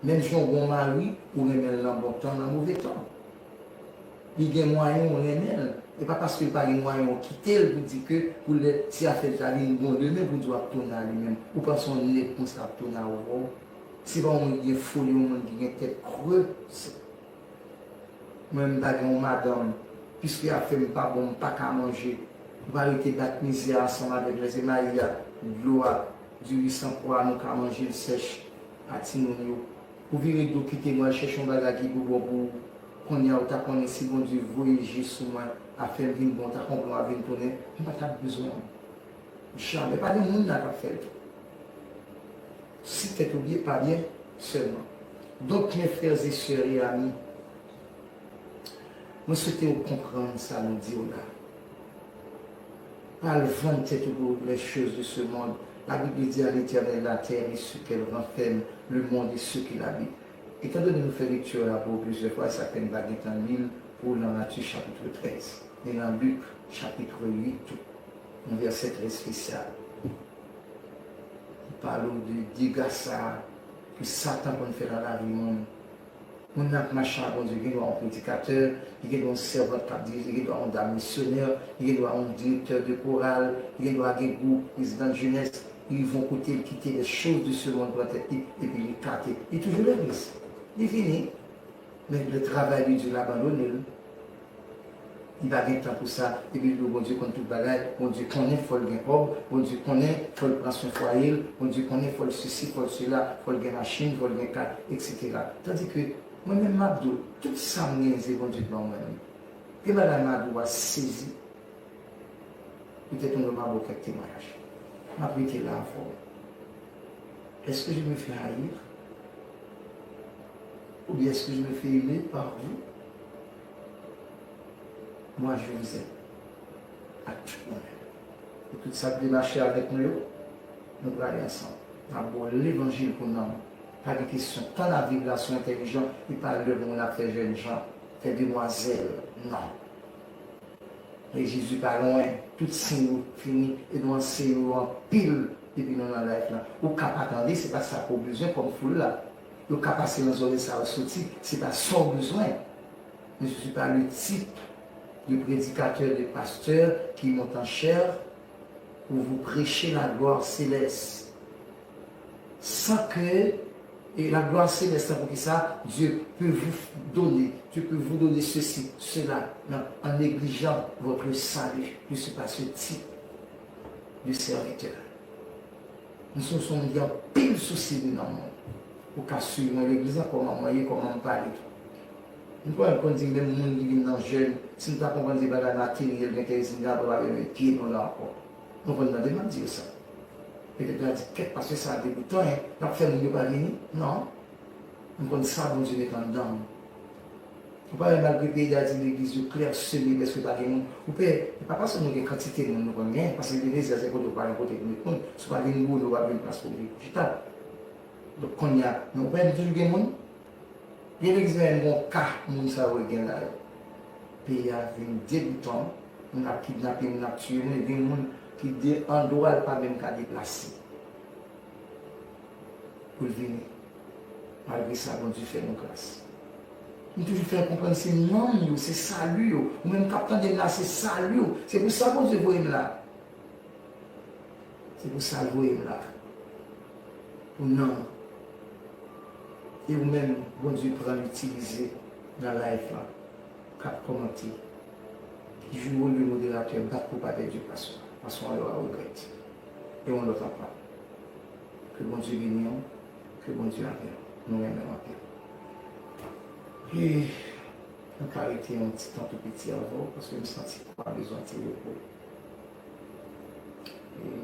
Menm jan w gen yon mari, ou renmen l nan bon tan, nan move tan. Li gen mwayen, ou renmen l. E pa paske l pa gen mwayen, ou kite l pou di ke pou lè ti afè l ta vin bon demen, pou di w ap tounen a li menm. Ou panse yon nèg konsa ap tounen a ou? Se pa yon moun ki gen foli, yon moun ki gen tèt kre. Mwen, m ta gen yon madanm, piske afè m pa bon, m pa ka manje. Ou pa rete bat mizè ansanm avèk lè se mayi a, dlo a, diri san pwa, nou ka manje l sèch a timoun yo. Ou vire do kite mwen, al chèche yon bagay ki pi bon pou ou. Kounye a, ou ta konnen si Bondye voye je sou mwen, afè m vin bon, ou ta konprann w ap vin tounen, m pa t ap bezwen w. Jamè. Pa gen moun la k ap fè l tou. Si tèt ou byen, pa byen sèlman. Donk, mes frères et sœurs et amis, mwen swete w konprann sa nou di w la. Pa al vann tèt ou pou les choses de ce monde. La Bible dit à l'Éternel la terre et ce qu'elle renferme, le monde et ceux qui l'habitent. Etandone nou fè lekti a pou plizyè fwa, e sa fè n pa gen tan li l pou nan Matye chapit trèz, men nan Lik chapit uit tou, yon vèsè trè espesyal. Li pale w de dega sa a ke Satan konn fè nan lavi moun. Moun nan ap mache ak Bondye, gen dwa yon predikatè, li gen dwa yon sèvant k ap dirije, li gen dwa yon dam misyonè, li gen dwa yon direktè de koral, li gen dwa gen gwoup, prezidan de jenès, li rive yon kote, li kite les choses de ce monde pran tèt li, epi li ekate. Li toujou legliz. Li vini, men le travay de Dye l abandone l. Li pa gen tan pou sa. Epi l di w Bondye konn tout bagay. Bondye konnen fò l gen kòb. Bondye konnen fò l pran swen fwaye l. Bondye konnen fò l sesi, fò l sela, fò l gen machin, fò l gen kat, etsetera. Tandike, mwen menm m ap di w, tout sa m genyen se Bondye k ban mwen li. Gen bagay m ap di w a sezi. Petèt nou menm avè w kèk temwayaj. M ap rete la avè w. Est-ce que je me fais haïr? Ou bien est-ce que je me fais aimer par vous? Moi, je vous aime. À tout moment. E tout sa k vle mache avèk nou yo, nou prale ansanm. N ap ba w levanjil pou nanm. Pa gen kesyon. Tan n ap viv la, sou entèlijan, e pa lè moun ap fè jènjan, fè demwazèl. Non. E Jezi pa lwen, tout siy yo fini, e nou anseye yo anpil depi nou nan live la. Ou ka pa tande, se pa sa ke w bezwen kòm foul la. Yo ka pase nan zòrèy sa yo soti, se pa sa w bezwen. Mais je suis pas le type de prédicateur, de pasteur qui monte en chair pour vous prêcher la gloire céleste. Sans que, et la gloire céleste, c'est pour qui ça? Dieu peut vous donner, Dieu peut vous donner ceci, cela, non, en négligeant votre salut. Je ne suis pas ce type de serviteur. Nou se yon moun ki anpil sousi de nanm nou. Ou ka swiv mwen legliz lan, kòman mwen ye, kòman m pale. M kwè l konn di menm moun ki vin nan jèn, si m ta konprann se bagay materyèl ki enterese m, m ta pa menm pye nou la ankò. Nou konn tande m ap di yo sa. Petèt yo a di, kèt, pastè sa a degoutan, en, l ap fè moun yo pa vini. Non. M konn sa Bondye met anndan m. Ou pa wè malgre peyi Dayiti legliz yo klèsone, prèske pa gen moun. Ou pè, e pa paske nou gen kantite moun nou konn gen, paske Ebenezer se kote ou pa gen kote pou met moun. Si w pa gen gwo, nou pa gen plas pou chita. Donk kounye a, men ou pa wè nou toujou gen moun? Gen legliz menm gen yon ka moun sa yo gen la yo. Peyi a vin degoutan, moun ap kidnape, moun ap tiye moun, e gen moun ki de andwa l pa menm ka deplase pou l vini. Malgre sa, Bondye fè nou gras. M toujou fè konprann se nanm yo, se sali yo. Ou menm k ap tande m la, se sali w. Se pou sa Bondye voye m la. Se pou sa l voye m la. Pou nanm. E ou menm, Bondye pran l itilize nan live lan. K ap kòmante. Ki jou olye moderatè bat pou pa pèdi pwason. Pwason an yo a regrèt. E yon lòt ankò. Ke Bondye beni w, ke Bondye avè w. Nou renmen w anpil. E nou ka rete yon ti tan tou piti avè w, paske m santi kò a bezwen ti repo. E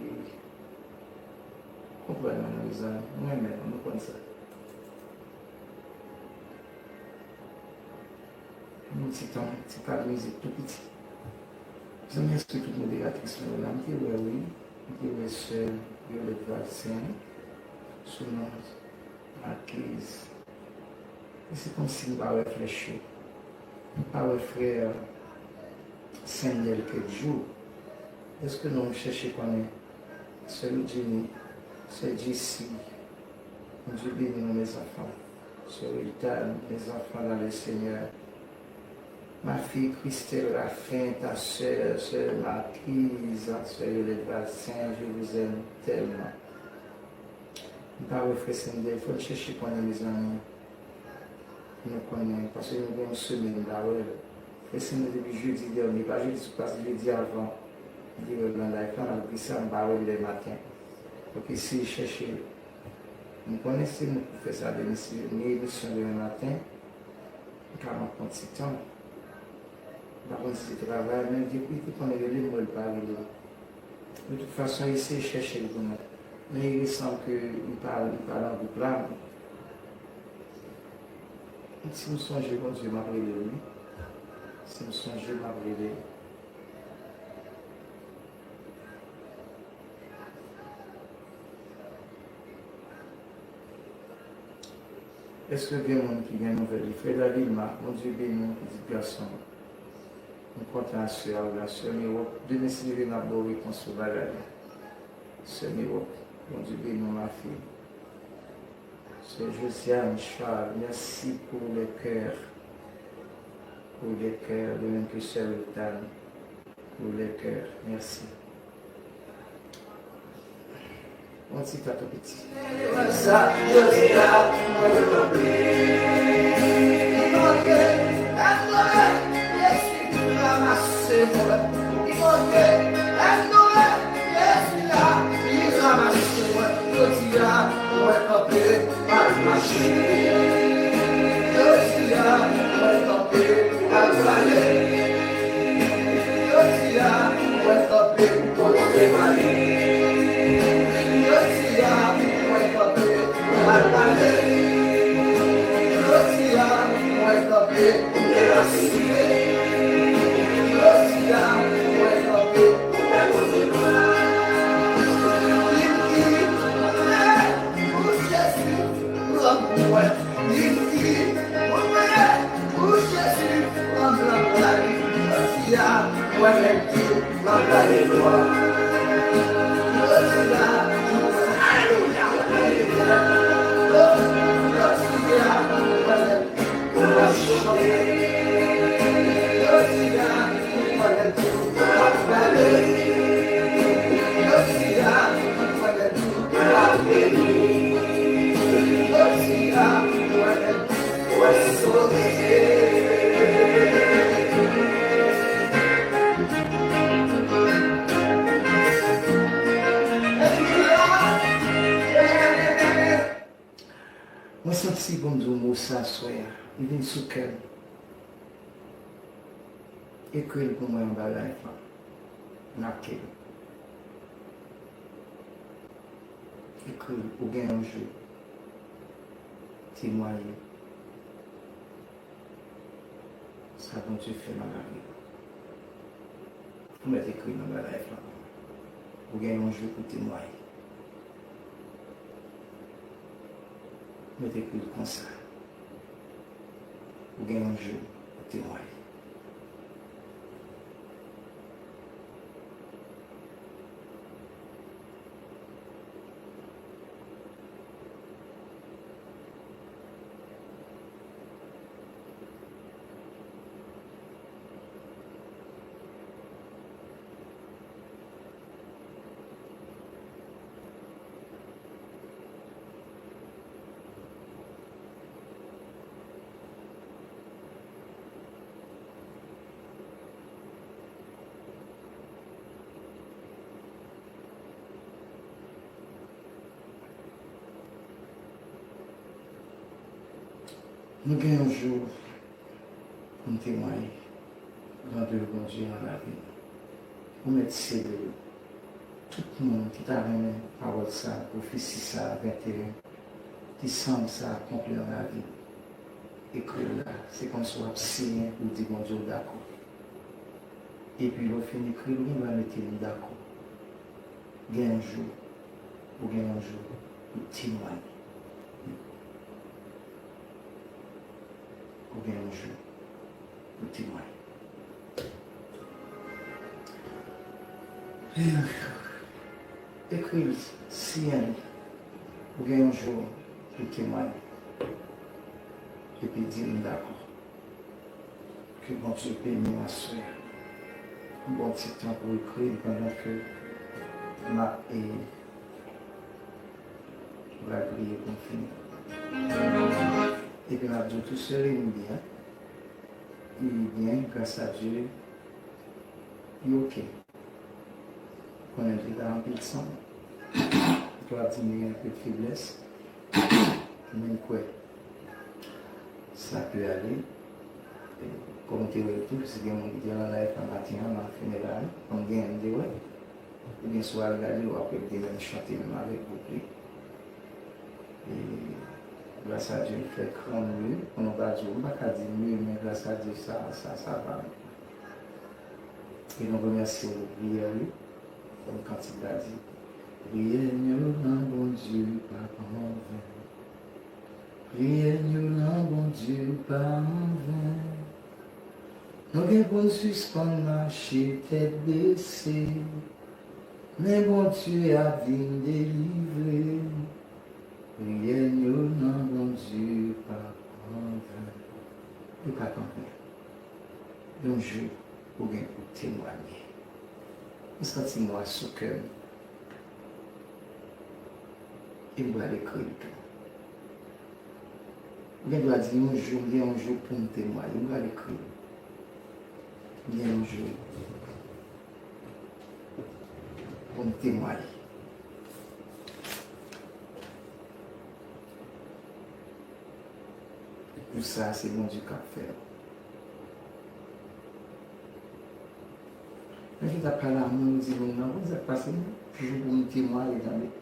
konprann mwen, mezanmi, nou renmen nou, nou konn sa. Yon ti tan, ti kad mizik tou piti. Mezanmi, èske tout moderatris mwen yo la? M te wè wi. M te wè sè Violette Valcin sou non Marquise. E se kòmsi m pa wè flèch yo. M pa wè frè Sendel kèk jou. Èske non m chèche konnen? Sè Ludjini, sè Jesi, Bondye beni nou, mes enfants. Sè Wiltan, mes enfants dans le Seigneur. Ma fille Christelle Raffin, ta sœur, sœur Marquise, sœur Violette Valcin, je vous aime tellement. M pa wè frè Sendel, fò n chèche konnen, mezanmi. Nou konnen, paske nou gen yon semèn m pa wè l. Frè Sendel depi jedi dènye, pa jedi sou pase, jedi avan, m te wè l nan live la, malgre sa, m pa wè l lè maten. Fòk eseye chèche l. M konnen se nou pou fè sa demen, se ni emisyon demen maten. M ka manke yon ti tan. M pa konn si se travay, men depi li te konn rele m, m wè l pa rele. De tout fason, eseye chèche l pou nou. Men il me semble ke li pa, li pa nan gwoup la. Si m sonje Bondye, m ap rele l, wi. Si m sonje, m ap rele l. Èske gen moun ki gen nouvèl li? Freda Vilma, Bondye beni w, pitit gason m. M kontan aswè a wi, aswè m Ewòp. Demen si Dye vle, m ap ba w repons sou bagay la. Sè m Ewòp, Bondye beni w, ma fille. Sè Josiane Charles, merci pour les cœurs. Pour les cœurs, de même que sè Wiltan. Pour les cœurs. Merci. Yon ti tan tou piti. Mèsi pou m di w mo sa aswè a. Li vin sou kè m. Ekri l pou mwen anba live la. Make l. Ekri l, ou gen yon jou. Temwaye. Sa Bondye fè nan lavi w. Ou mèt ekri nan bagay la. Ou gen yon jou pou temwaye. Ou mèt ekri l konsa. Ou gen yon jou pou temwaye. Nou gen yon jou pou n temwaye grandè Bondye nan lavi nou. Ou mèt sele yo. Tout moun ki ta renmen pawòl sa, pwofesi sa, venteyen, ki sanm sa akonpli nan lavi w, ekri l la. Se kòmsi w ap siyen pou w di Bondye w dakò. Epi lè w fin ekri l, ou gen dwa mete m dakò. Gen yon jou, ou gen yon jou pou temwaye. Ou gen yon jou pou temwaye. Ekri l, siyen li. Ou gen yon jou pou temwaye. Epi di m dakò. Ke Bondye beni w aswè a. Yon bon ti tan pou ekri l pandan ke m ap, e, m pral priye pou m fini. Epi m ap di w tou, sere m byen. Li byen, gras a Dye, li oke. Konnen li la anpil san. Li kapab di m li gen anpil feblès. Men m kwè sa pe ale. E, kòm m te wè l tou, si gen moun ki te nan live la maten an, nan fineray, kòm gen m te wè. Oubyen si w al gade, w ap wè m te menm chante menm avèk gwoup li. E, gras a Dye, m fè kran m leve. Konnen w pa di, m pa ka di m leve, men gras a Dye, sa, sa, sa va. E nou remèsye w pou priyè w yo. Kòm kantik la di, priyè n yo nan Bondye pa anven. Priyè n yo nan Bondye pa anven. Nou gen pou n sispann mache tèt bese. Men Bondye ap vin delivre. Priyè n yo nan Bondye pa anven. Li pa anven. Yon jou, ou gen pou temwaye. M santi mo a sou kè m. E m pral ekri l tou. Ou gen dwa di yon jou, m gen yon jou pou m temwaye. M pral ekri l. M gen yon jou pou m temwaye. Jou sa a, se Bondye k ap fè l. Men tout ap pale a moun, ou di moun nan, bon, sa k pase m? Jou pou m temwaye, tande.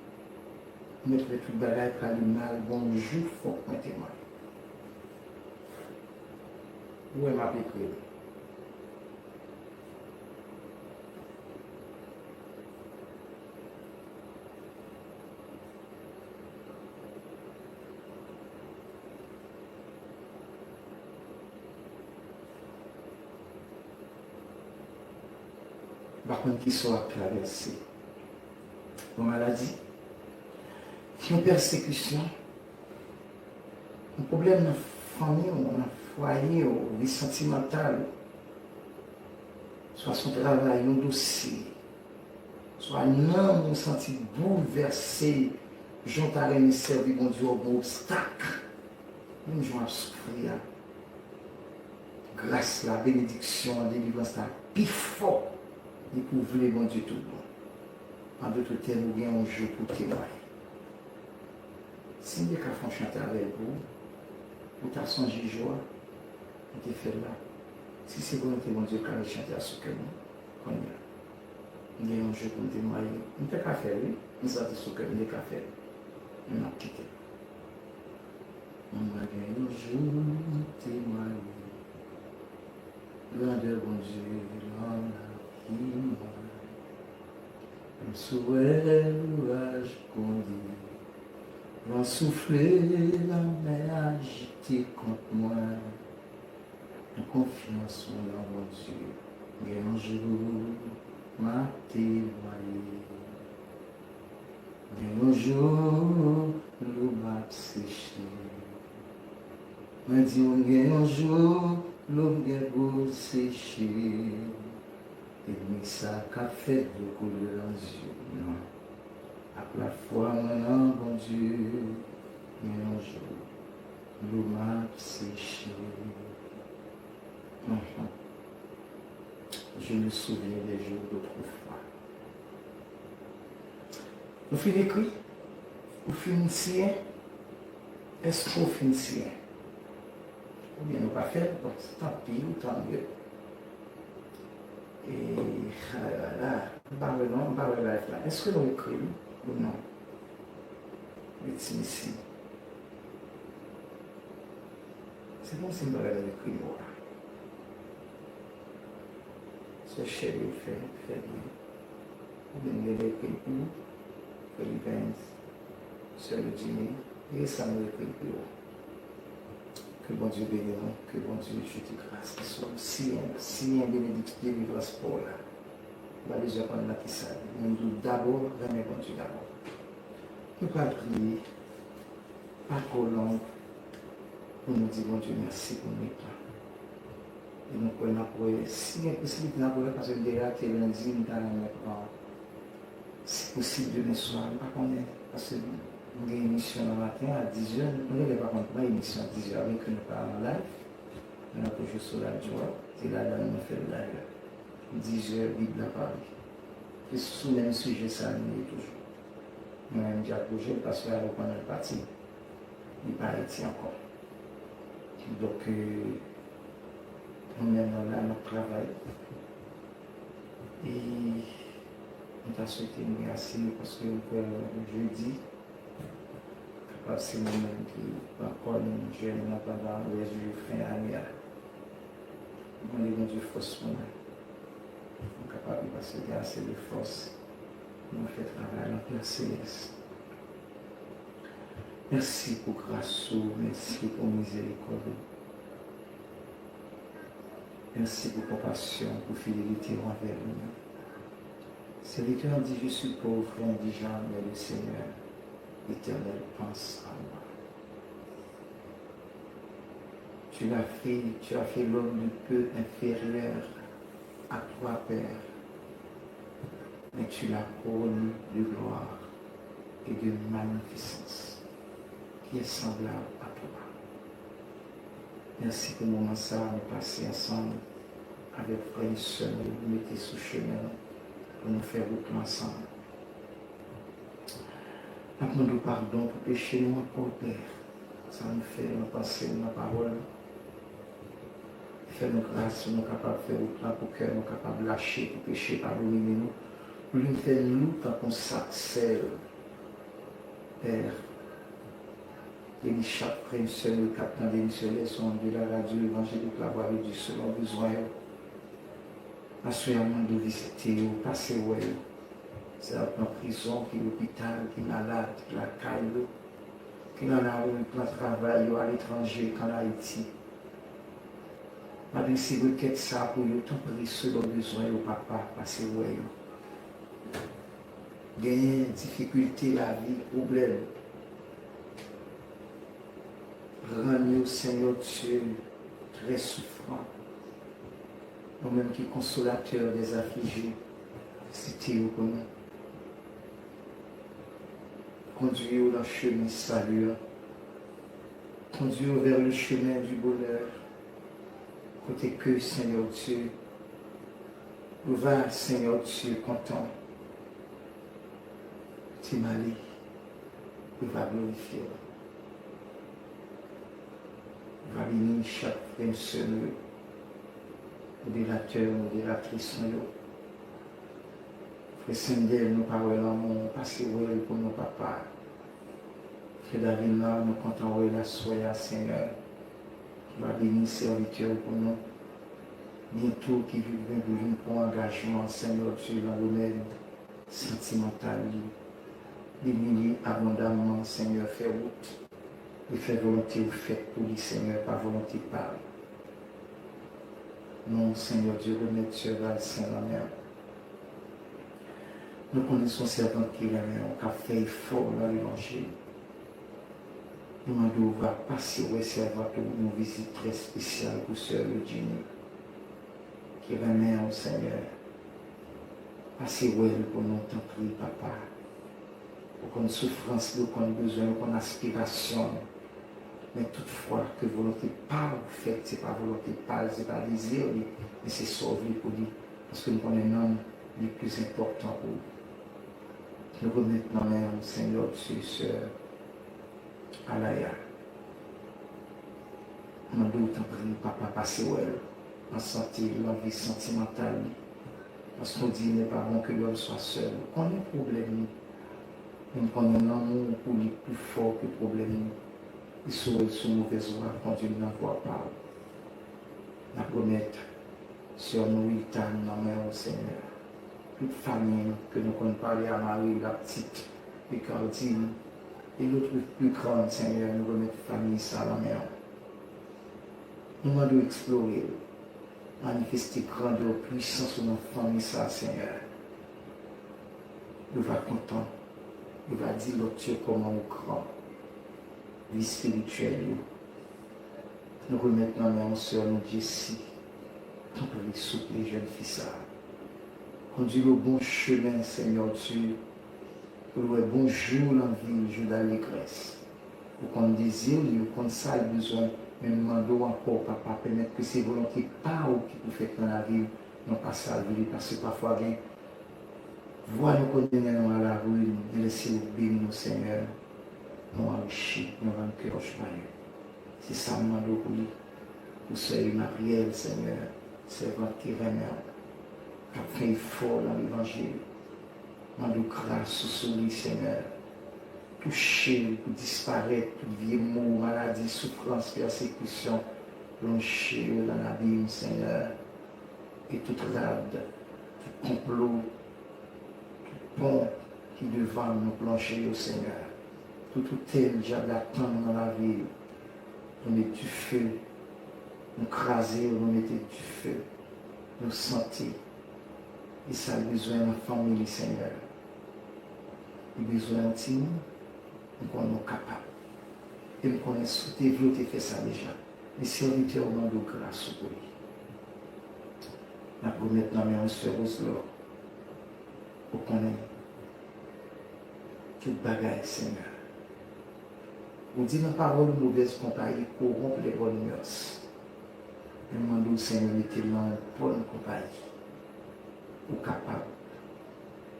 M mèt wè tout bagay prale mal, bon, jou fòk mwen temwaye. Ou wè m ap ekri l. M pa konn kisa w ap travèse. Yon maladi, yon pèsekisyon, yon pwoblèm nan fanmi w, nan fwaye w, vi santimantal ou, swa se yon travay, yon dosye, swa nanm ou santi boulvèse, jan w ta renmen sèvi Bondye, w gen obstak, menm jan w ap soufri a. Gras la, benediksyon an, delivrans la pi fò depi w vle Bondye tout bon. An de tout tèm, ou gen yon jou pou w temwaye. Si m te ka fè yon chante avè l pou ou, Ou ta sonje jou a, ou te fè l la. Si se volonte Bondye, kale chante a sou kè nou kounye a. M gen yon jou pou m temwaye. M te ka fè l, wi. M santi sou kè m, m te ka fè l. Men m ap kite l. Mwen gen yon jou m temwaye grandè Bondye nan lavi mwen. M sou wè loraj grondye, van soufle, lanmè ajite kont mwen. Nan konfyans mwen nan Bondye, gen yon jou m ap temwaye. Gen yon jou dlo m ap seche. Mwen di w gen yon jou dlo m gen pou seche. Ènmi sa k ap fè dlo koule nan zye m nan. Ak lafwa mwen nan Bondye, gen yon jou dlo m ap seche. Mhm. Je me souviens des jours d'autrefois. Nou fin ekri? Ou fin siyen? Èske w fin siyen? Oubyen nou pa fè l? Bon, tanpi, ou tan mye. E, alala, m pa wè non, m pa wè live la. Èske nou ekri l ou non? Meti isi. Se kòmsi m pa wè nou ekri mo a. Sè Chèlil fè, fè byen. Oubyen m gen ekri l pou ou, Felipens, Sè Ludjini, e sa nou ekri l pou ou. Ke Bondye beni nou, ke Bondye jete gras li sou nou. Siyen, siyen benediksyon, delivrans pa w la. M pa bezwen konn nan kisa li. Men m di w dabò, renmen Bondye dabò. Nou pral priye, pa twò long, pou nou di Bondye mèsi pou nwit la. E nou kwè n ap wè, si gen posiblite n ap wè, paske m te rate lendi, m ta renmen pran, si posib, demen swa, m pa konnen, paske m gen emisyon nan maten a dizè, nou genlè pa konn pran emisyon a dizè, avèk nou pa nan live, men nou toujou sou radyo a, se ladan nou fè l dayè. Dizè, Bib la pale. Se sou menm sijè sa a nou ye toujou. Mwen menm, m di ap bouje l, paske a rekonèt pati. Li pa Ayiti ankò. Donk, euh, nou menm nan la, n ap travay. E nou ta swete nou gen ase, paske nou kwè jedi kapab se nou menm ki pran kò nou, jèn nan pandan rès jou fen ane a. Mande Bondye fòs pou nou. Nou kapab, paske gen ase de fòs pou nou fè travay lan, Pè Selès. Mèsi pou gras ou, mèsi pou mizerikòd ou. Mèsi pou konpasyon, pou fidelite ou anvè nou. Serviteur dit, je suis pauvre, indigent, mais le Seigneur l'Éternel pense à moi. Tu l'as fait, tu as fait l'homme de peu inférieur à toi, Père, mais tu l'as couronné de gloire et de magnificence qui est semblable à toi. Mèsi pou moman sa a nou pase ansanm avèk frè e sè nou, nou mete sou chemen nou pou nou fè wout la ansanm. N ap mande w padon pou peche nou ankò, Pè. Sa nou fè nan panse nou, nan pawòl nou. Fè nou gras pou nou kapab fè wout la, pou kè nou kapab lache, pou peche pa domine nou, pou li fè nou lou tankou sak sèl. Pè, beni chak frè e sè nou k ap tande emisyon Lèzond de la radyo evanjelik Lavwadodye selon bezwen yo. Aswè a, mande w vizite yo, pase wè yo. Sa yo k nan prizon, ki lopital, ki malad, ki lakay yo, ki nan lari, ki nan travay yo, aletranje, k ann Ayiti. M adrese rekèt sa a pou yo, tanpri, selon bezwen yo, Papa, pase wè yo. Genyen difikilte lavi, pwoblèm. Rann yo, Senyè Dye, trè soufran. Ou menm ki konsolatè dèzaflije, vizite yo pou nou. Kondwi yo nan chemen sali a. Kondwi yo vers le chemin du bonheur. Kote ke, Senyè Dye, yo va, Senyè Dye, kontan. Kote m ale, yo va glorifye w. Beni chak frè m, sè nou yo, modelatè, modelatris nou yo. Frè Sendèl, nou pa wè lanmou w, pase wè l pou nou, Papa. Frè Davina, nou kontan wè l aswè a, Senyè. Ki va beni sèvitè w pou nou. Byen tou ki vin vin pou angajman, Senyè Dye, nan domèn santimantal li. Beni li abondamman, Senyè, fè wout. E fè volonte w fèt pou li, Senyè, pa volonte pa l. Nou, Senyè Dye, remèt sè Valsen nan men w. Nou konnen se yon sèvant ki renmen w, k ap fè efò nan levanjil. Nou mande w va pase wè sèvant ou yon vizit trè espesyal pou sè Regine, ki renmen w, Senyè. Pase wè l pou nou, tanpri, Papa. Ou konn soufrans li, ou konn bezwen, ou konn aspirasyon l. Men tout fwa ke volonte pa w fèt, se pa volonte pa l, se pa dezi li, men se sa w vle pou li. Paske nou konnen nanm li plis enpòtan pou ou. Nou remèt nan men w, Senyè, sè Alaya. Mande w, tanpri, Papa, pase wè l nan sante l, nan vi santimantal li. Paske w di, il n'est pas bon que l'homme soit seul. Ou konnen pwoblèm li. Men m konnen lanmou w pou li pi fò ke pwoblèm li. E si w wè l sou movèz vwa, kondui l nan vwa pa w. N ap remèt sè nou Wiltan nan men w, Senyè. Tout fanmi nou ke nou konn pale a mari l, a pitit, e Kardin, e lòt pli gran, Senyè, nou remèt fanmi sa nan men w. Nou mande w eksplore l, manifeste grandè pwisans ou nan fanmi sa, Senyè. Yo va kontan, yo va di lòt yo kòman ou gran. Vi espirityèl yo, nou remèt nan men w sè nou Jessie. Tanpri, souple jèn fi sa a. Kondui l o bon chemen, Senyè Dye, pou l wè bon jou nan vi l, jou dalegrès. Ou konn dezi li, ou konn sa l bezwen, men m mande w ankò, Papa, pèmèt ke se volonte pa w ki pou fèt nan lavi l, non pa sa l vle, paske pafwa gen vwa nou konn mennen nou a la rine, men lè se ou k beni nou, Senyè, nou anrichi, nou rann kè w jwaye. Se sa m mande w pou li, pou sè Emariel, Senyè, sèvant ki renmen w, k ap fè efò nan levanjil. Mande w gras ou sou li, Senyè. Touche l pou disparèt tout vye mo, maladi, soufrans, pèsekisyon, plonje yo nan labim, Senyè. E tout rad, tout konplo, tout pon ki devan nou, plonje yo, Senyè. Tout otèl dyab la tann nan lavi l, nou met dife, nou kraze yo, nou mete dife, nou sante. E sa l bezwen nan fanmi li, Senyè. Li bezwen yon timoun, m konnen w kapab. E m konnen si w te vle, w te fè sa deja. Men sèvitè w mande w gras ou pou li. N ap remèt nan men w sè Roselò. Ou konnen tout bagay, Senyè. Ou di nan pawòl ou, mauvaise compagnie corrompt les bonnes mœurs. Men m mande w, Senyè, mete l nan yon bòn konpayi. Ou kapab.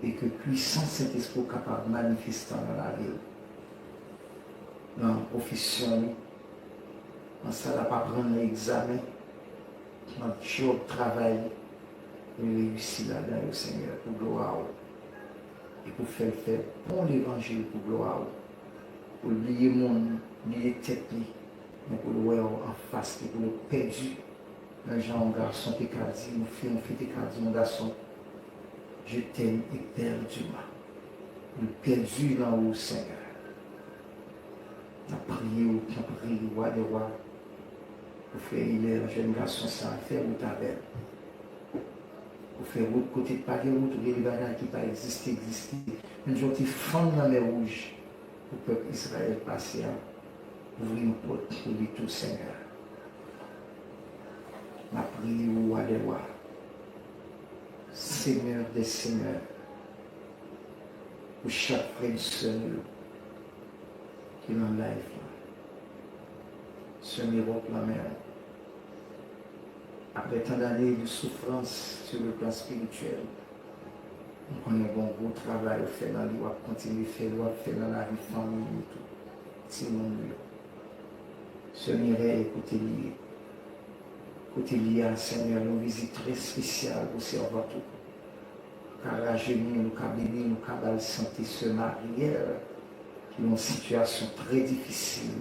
E ke pwisans Sentespri w kapab manifeste nan lavi l, nan pwofesyon li, nan sa l ap aprann nan egzamen, nan djòb, travay li, pou l reyisi ladan yo, Senyè, pou glwa w. E pou fè l fè bon levanjil pou glwa w. Pou l bliye moun, bliye tèt li, men pou l wè w anfas li, pou l pèdi. Men jan yon gason te ka di yon fi, yon fi te ka di yon gason, je t'aime éperdument. Li pèdi nan ou, Senyè. N ap priye w, tanpri, Wa dè wa, pou frè Ilè, jèn gason sa a, fè wout avè l. Ou fè wout kote pa gen wout, ou gen de bagay ki pa egziste, egziste. Menm jan w te fann Lanmè Wouj, pou pèp Izrayèl pase a, ouvri yon pòt pou li tou, Senyè. N ap priye w, Wa dè wa, Senyè dè senyè, pou chak frè e sè nou yo ki nan live la. Sè Miròk Lanmè, apre tan dane de soufrans sur le plan spirituel, m konnen gen yon gwo travay ou fè nan li, w ap kontinye fè l, w ap fè nan lavi fanmi li tou, timoun li yo. Sè Mireille, kote li ye? Kote li ye a, Senyè, yon vizit trè espesyal pou sèvant ou. Ou ka rajeni l, ou ka beni l, ou ka ba l sante sè Marielle, ki nan yon sitiyasyon trè difisil.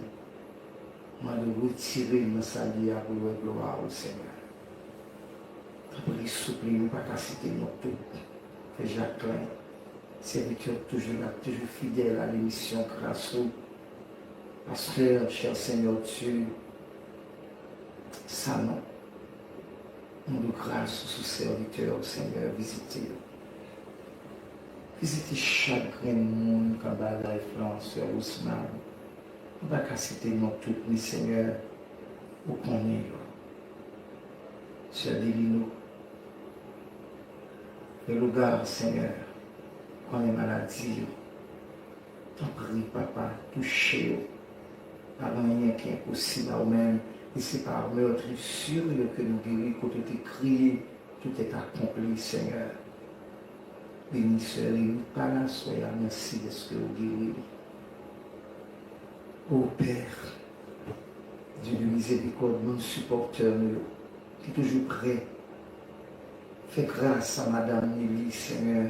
Mande w retire l nan sa l ye a pou l wè glwa ou, Senyè. Tanpri, souple, nou pa ka site non tout. Frè Jacquelin, sèvitè toujou la, toujou fidèl a lemisyon Gras ou. Pastè, chè Senyè Dye, Sanon, mande w gras ou sou sèvitè ou, Senyè, vizite yo. Vizite chak grenn moun k ap bay live lan, sè Rosemary. Nou pa ka site non tout, men Senyè, ou konnen yo. Sè Delino, frè Lougar, Senyè, konnen maladi yo. Tanpri, Papa, touche yo. Pa gen anyen ki enposib a ou menm. E se pa meurtrissure yo ke nou geri, kote w te kriye, tout est accompli, Senyè. Beni sè Remy Palas, Senyè, mèsi dèske ou geri li. O Pè, Dye de mizerikòd, bann sipòtè nou yo, ki toujou prè. Fè gras a madanm Nelly, Senyè.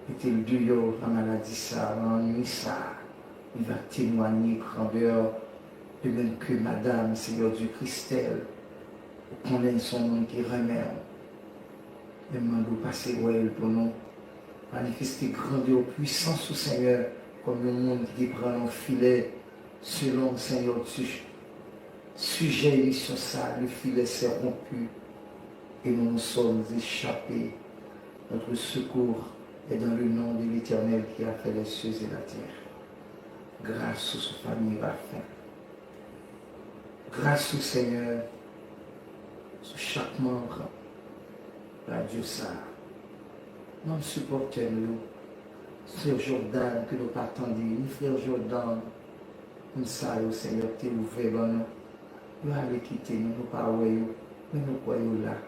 Mete l deyò nan maladi sa a, nan annui sa a. Li va temwanye grandè de menm ke madanm, Senyè Dye, Christelle. Ou konnen se yon moun ki renmen w. Men m mande w pase wè l pou nou. Manifeste grandè w, pwisans ou, Senyè, kòm yon moun ki te pran yon filè, selon Senyè Dye. Sijè emisyon sa, le filet s'est rompu et nous nous sommes échappés. Notre secours est dans le nom de l'Éternel qui a fait les cieux et la terre. Gras ou sou fanmi Rafen. Gras ou, Senyè, sou chak manm radyo sa a. Manm sipòtè nou yo, sè Jordan ke nou pa tande, ni frè Jordan, moun sa yo, Senyè, te ouvè ban nou. Yo ale kite nou, nou pa wè yo, men nou kwè yo la.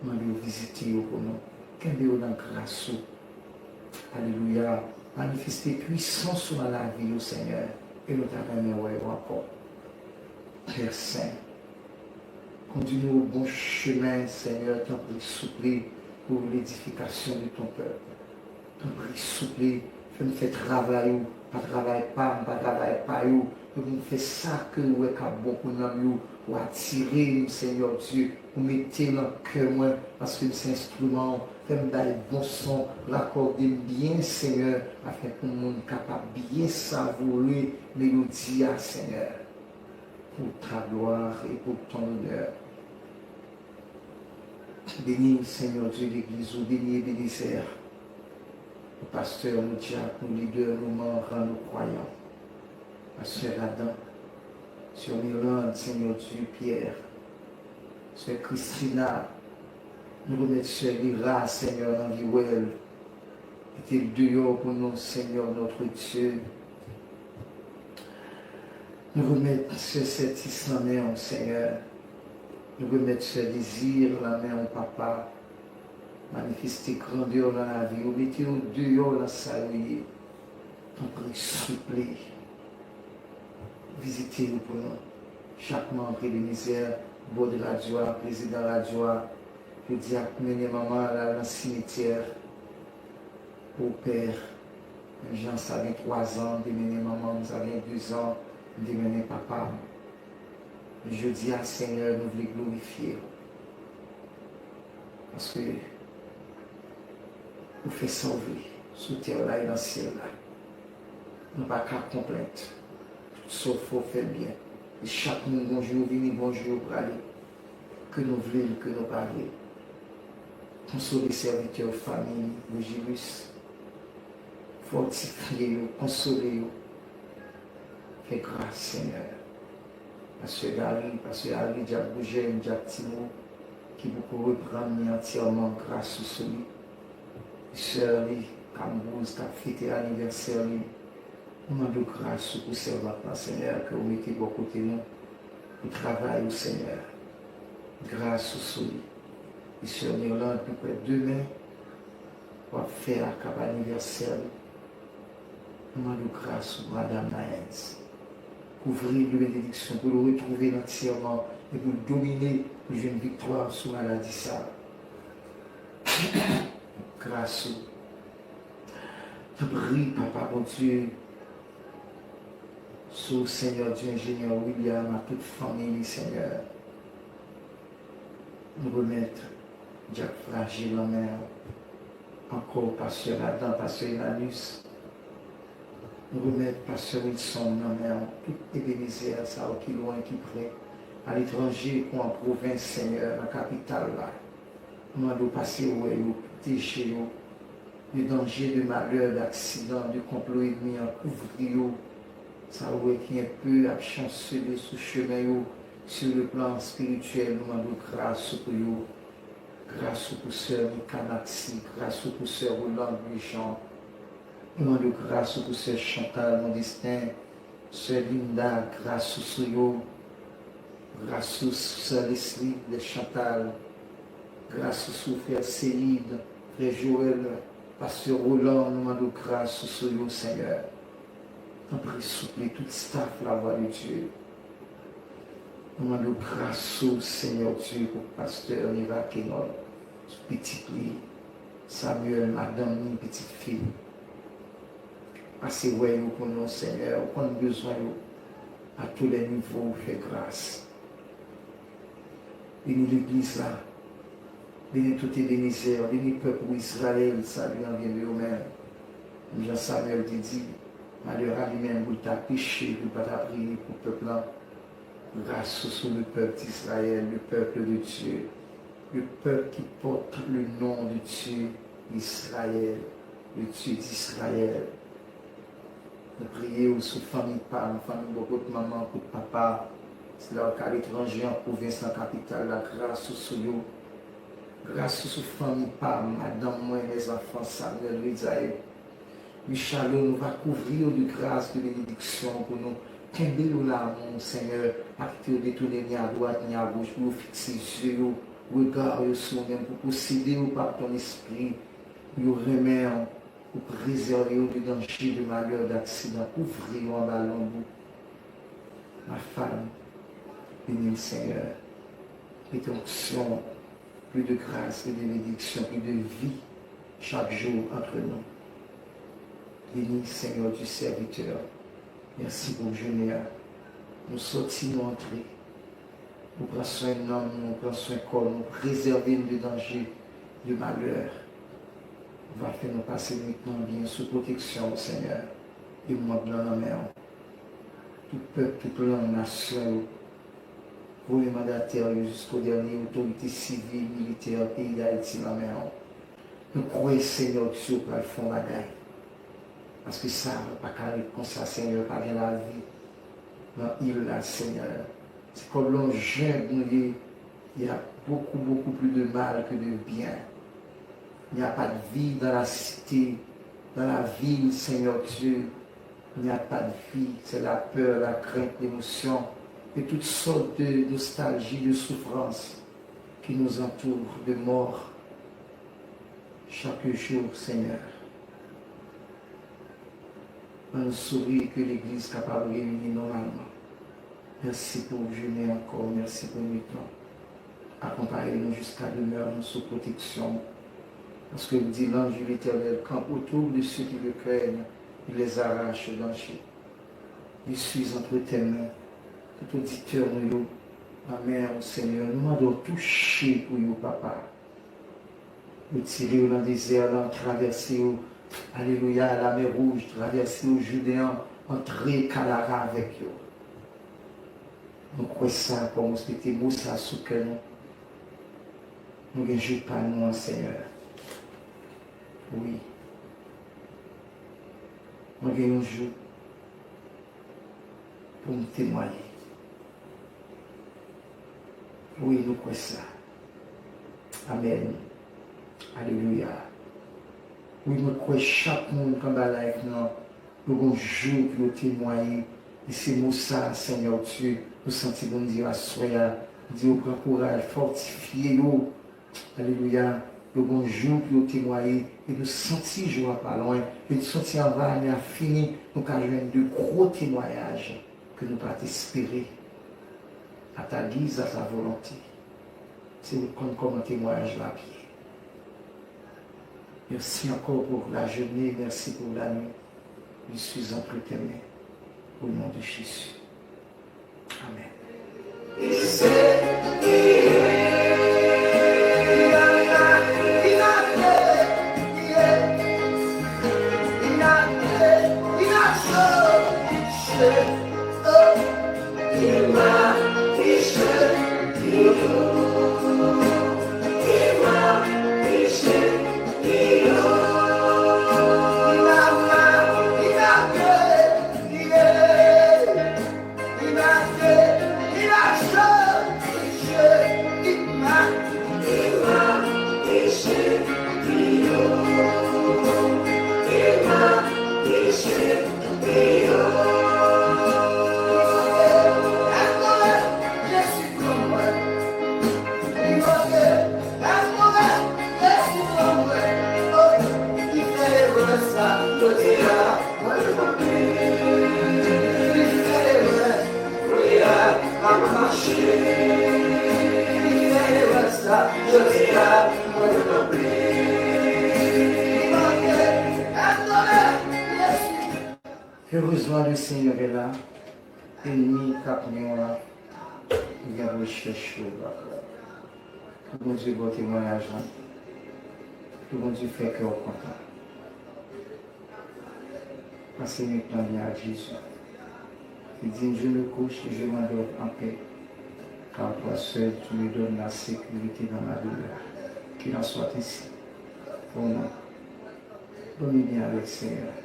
Mande w vizite yo pou nou. Kenbe yo nan gras ou. Alelouya. Manifeste pwisans ou nan lavi yo, Senyè. E nou ta renmen wè yo ankò. Pè Sen, kondui nou au bon chemin, Senyè, tanpri, souple, pour l'édification de ton peuple. Tanpri, souple, fè m fè travay ou, pa travay pa m, pa travay pa yo, men pou m fè sa ke ou wè k ap bon pou nanm yo, ou atire m, Senyè Dye, ou mete nan kè mwen, paske m se enstriman ou, fè m bay bon son, rakòde m byen, Senyè, afin pou moun kapab byen savoure melodi a, Senyè. Pour ta gloire et pour ton honneur. Beni, Senyè Dye, legliz ou, beni Ebenezè, nou pastè, nou dyak, nou lidè, nou manm, nou kwayan, pastè Ladan, sè Mirlande, Senyè Dye, Pierre, sè Christina, nou remèt sè Lira, Senyè, nan li wè l, Mete l deyò pou nou, Senyè notre Dieu. Nou remèt sè Sètis nan men w, Senyè. Nou remèt sè Désir nan men w, Papa. Manifeste grandè w nan lavi yo. Mete yo deyò nan sa yo ye. Tanpri, souple. Vizite yo pou nou. Chak manm Ebenezè, bòd radyo a, prezidan radyo a, yo di ap mennen manman an al nan simityè. O Pè, menm jan sa gen twazan, m te mennen manman m, sa gen dezan, m te mennen papa m. Men jodi a, Senyè, nou vle glorifye w. Paske ou fè sa w vle, sou tè la e nan syèl la. Nou pa ka konplent. Tout sa w fè, w fè l byen. E chak moun, gon jou yo vini, gon jou yo prale. Ke nou vle l, ke nou pa vle l. Konsole sèvitè w, fanmi Régilus. Fòtifye yo, konsole yo. Fè gras, Senyè. Pastè Gary, pastè Harry, dyak Boujèn, dyak Timo, ki poko reprann li antyèman, gras ou sou li. Sè li, Kambouz, k ap fete anivèsè li. Nou mande w gras ou pou sèvant lan, Senyè, ke w mete bò kote nou, pou travay ou, Senyè. Gras ou sou li. E sè Mirlande, nou kwè demen, w ap fè a k ap anivèsè li. Nou mande w gras ou, madanm Naens. Kouvri l de benediksyon pou l retwouve l antyèman e pou l domine, pou l jwenn viktwa sou maladi sa. Gras ou. Tanpri, Papa Bondye, sou Senyè Dye, Enjenyè William ak tout fanmi li, Senyè. Nou remèt Dyak Frajil nan men w. Ankò, pastè Ladan, pastè Elanus. Nou remèt pastè Wilson nan men w. Tout Ebenezè sa yo ki lwen, ki pre, aletranje kou an pwovens, Senyè, nan kapital la. Nou mande w pase wè yo, pwoteje yo de danje, de malè, de aksidan, de konplo ènmi an, kouvri yo. Sa yo wè ki enpe ap chansele sou chemen yo, sur le plan spirituel, nou mande w gras ou pou yo. Gras ou pou sè Mika Maxi, gras ou pou sè Roland Louis Jean. Nou mande w gras ou pou sè Chantal Mondestin, sè Linda, gras ou sou yo. Gras ou sou sè Leslie, lè Chantal. Gras ou sou frè Céline, frè Joël, pastè Roland, nou mande w gras ou sou yo, Senyè. Tanpri, souple tout staff La Voix de Dieu. Nou mande w gras ou, Senyè Dye, pou pastè Neva Kenol, pitit li, Samuel, madanm li, pitit fi l. Pase wè yo pou nou, Senyè, ou konn bezwen yo. A tous les niveaux, fè gras. Beni legliz la. Beni tout Ebenezè, beni pèp ou Izrayèl, salu an byen de ou menm. Menm jan Samuel te di, malè a li menm pou l ta peche, pou l pa ta priye pou pèp lan. Gras ou sou le peuple d'Israël, le peuple de Dieu, le peuple qui porte le nom de Dieu, Israël, le Dieu d'Israël. Nou priye ou sou fanmi pa m, fanmi bò kot manman, kot papa, sila yo k aletranje, an pwovens, nan kapital la, gras ou sou yo. Gras ou sou fanmi pa m, madanm mwen, mes enfants, Samuel, Ritzaël, Michalo, nou va kouvri yo de gras, de benediksyon pou nou. Kenbe yo la, mon Senyè, pa kite yo detounen ni adwat ni agoch, pou yo fikse zye yo, rega yo sou ou menm, pou posede yo pa ton espri, pou yo renmen w, pou prezève yo de danje, de malè, de aksidan, kouvri yo anba lonb ou. Ma femme, beni l, Senyè. Mete onksyon, plus de grâce, plus de bénédiction, plus de vie chaque jour entre nous. Beni, Senyè, du serviteur. Mèsi pou jounen an. Nou sòti, nou antre. Ou pran swen nanm nou, ou pran swen kò nou, ou prezève nou de danje, de malè. Ou va fè nou pase nwit lan byen sou pwoteksyon w, Senyè, e mond lan nan men w. Tout pèp, tout lang, nasyon yo, premye mandatè yo jisko dènye otorite sivil, militè peyi Dayiti nan men w. Nou kwè, Senyè Dye, ou pral fè yon bagay. Paske sa pa ka ret konsa, Senyè, pa gen lavi nan il la, Senyè. Se kòm yon jeng nou ye, il y a beaucoup, beaucoup plus de mal que de bien. Il n'y a pas de vie dans la cité, dans la ville, Seigneur Dieu. Il n'y a pas de vie, c'est la peur, la crainte, l'émotion et toutes sortes de nostalgie, de souffrance qui nous entourent, de mort chaque jour, Seigneur. Ban nou souri ke legliz kapab reyini nòmalman. Mèsi pou jounen ankò, mèsi pou nwit lan. Akonpaye nou jiska demè nou sou pwoteksyon w. Paske ou di, l'ange de l'Éternel campe autour de ceux qui le craignent, il les arrache au danger. Je suis entre tes mains. Tout oditè nou yo, nan men w, Senyè, nou mande w touche pou yo, Papa. Retire yo nan dezè lan, travèse yo, alelouya, Lamè Wouj, travèse yo Jouden an, antre Kalara avèk yo. Nou kwè sa, kòm ou mete mo sa sou kè nou. Nou gen jou pa nou an, Senyè. Wi. Mwen gen yon jou pou m temwaye. Wi, nou kwè sa. Amèn. Alelouya. Wi, mwen kwè chak moun k anba live nan, yo gon jou pou yo temwaye. E se mo sa, Senyè Dye, nou santi pou n di aswè a. Di yo pran kouraj, fòtifye yo. Alelouya. Yo gon jou pou yo temwaye. E nou santi jou a pa lwen. E nou santi anvan ane a fini, nou ka jwenn de gwo temwayaj. Ke nou pa t espere, à ta guise, à ta volonté. Se nou k konn kòman temwayaj la ap ye. Mèsi ankò pou la journée, merci pour la nuit. Je suis entre tes mains, au nom de Jésus. Amen. Erezman, le Senyè est la. Ènmi k ap men w la, li gen pou l chèche w, papa. Ke Bondye ba w temwayaj la. Ke Bondye fè kè w kontan. Pase men w nan men a Jezi. Li di, je me couche et je m'endors en paix, car toi seul tu me donnes la sécurité dans ma douleur. Qu'il en soit ainsi. Pour moi. Dòmi byen avèk Senyè a.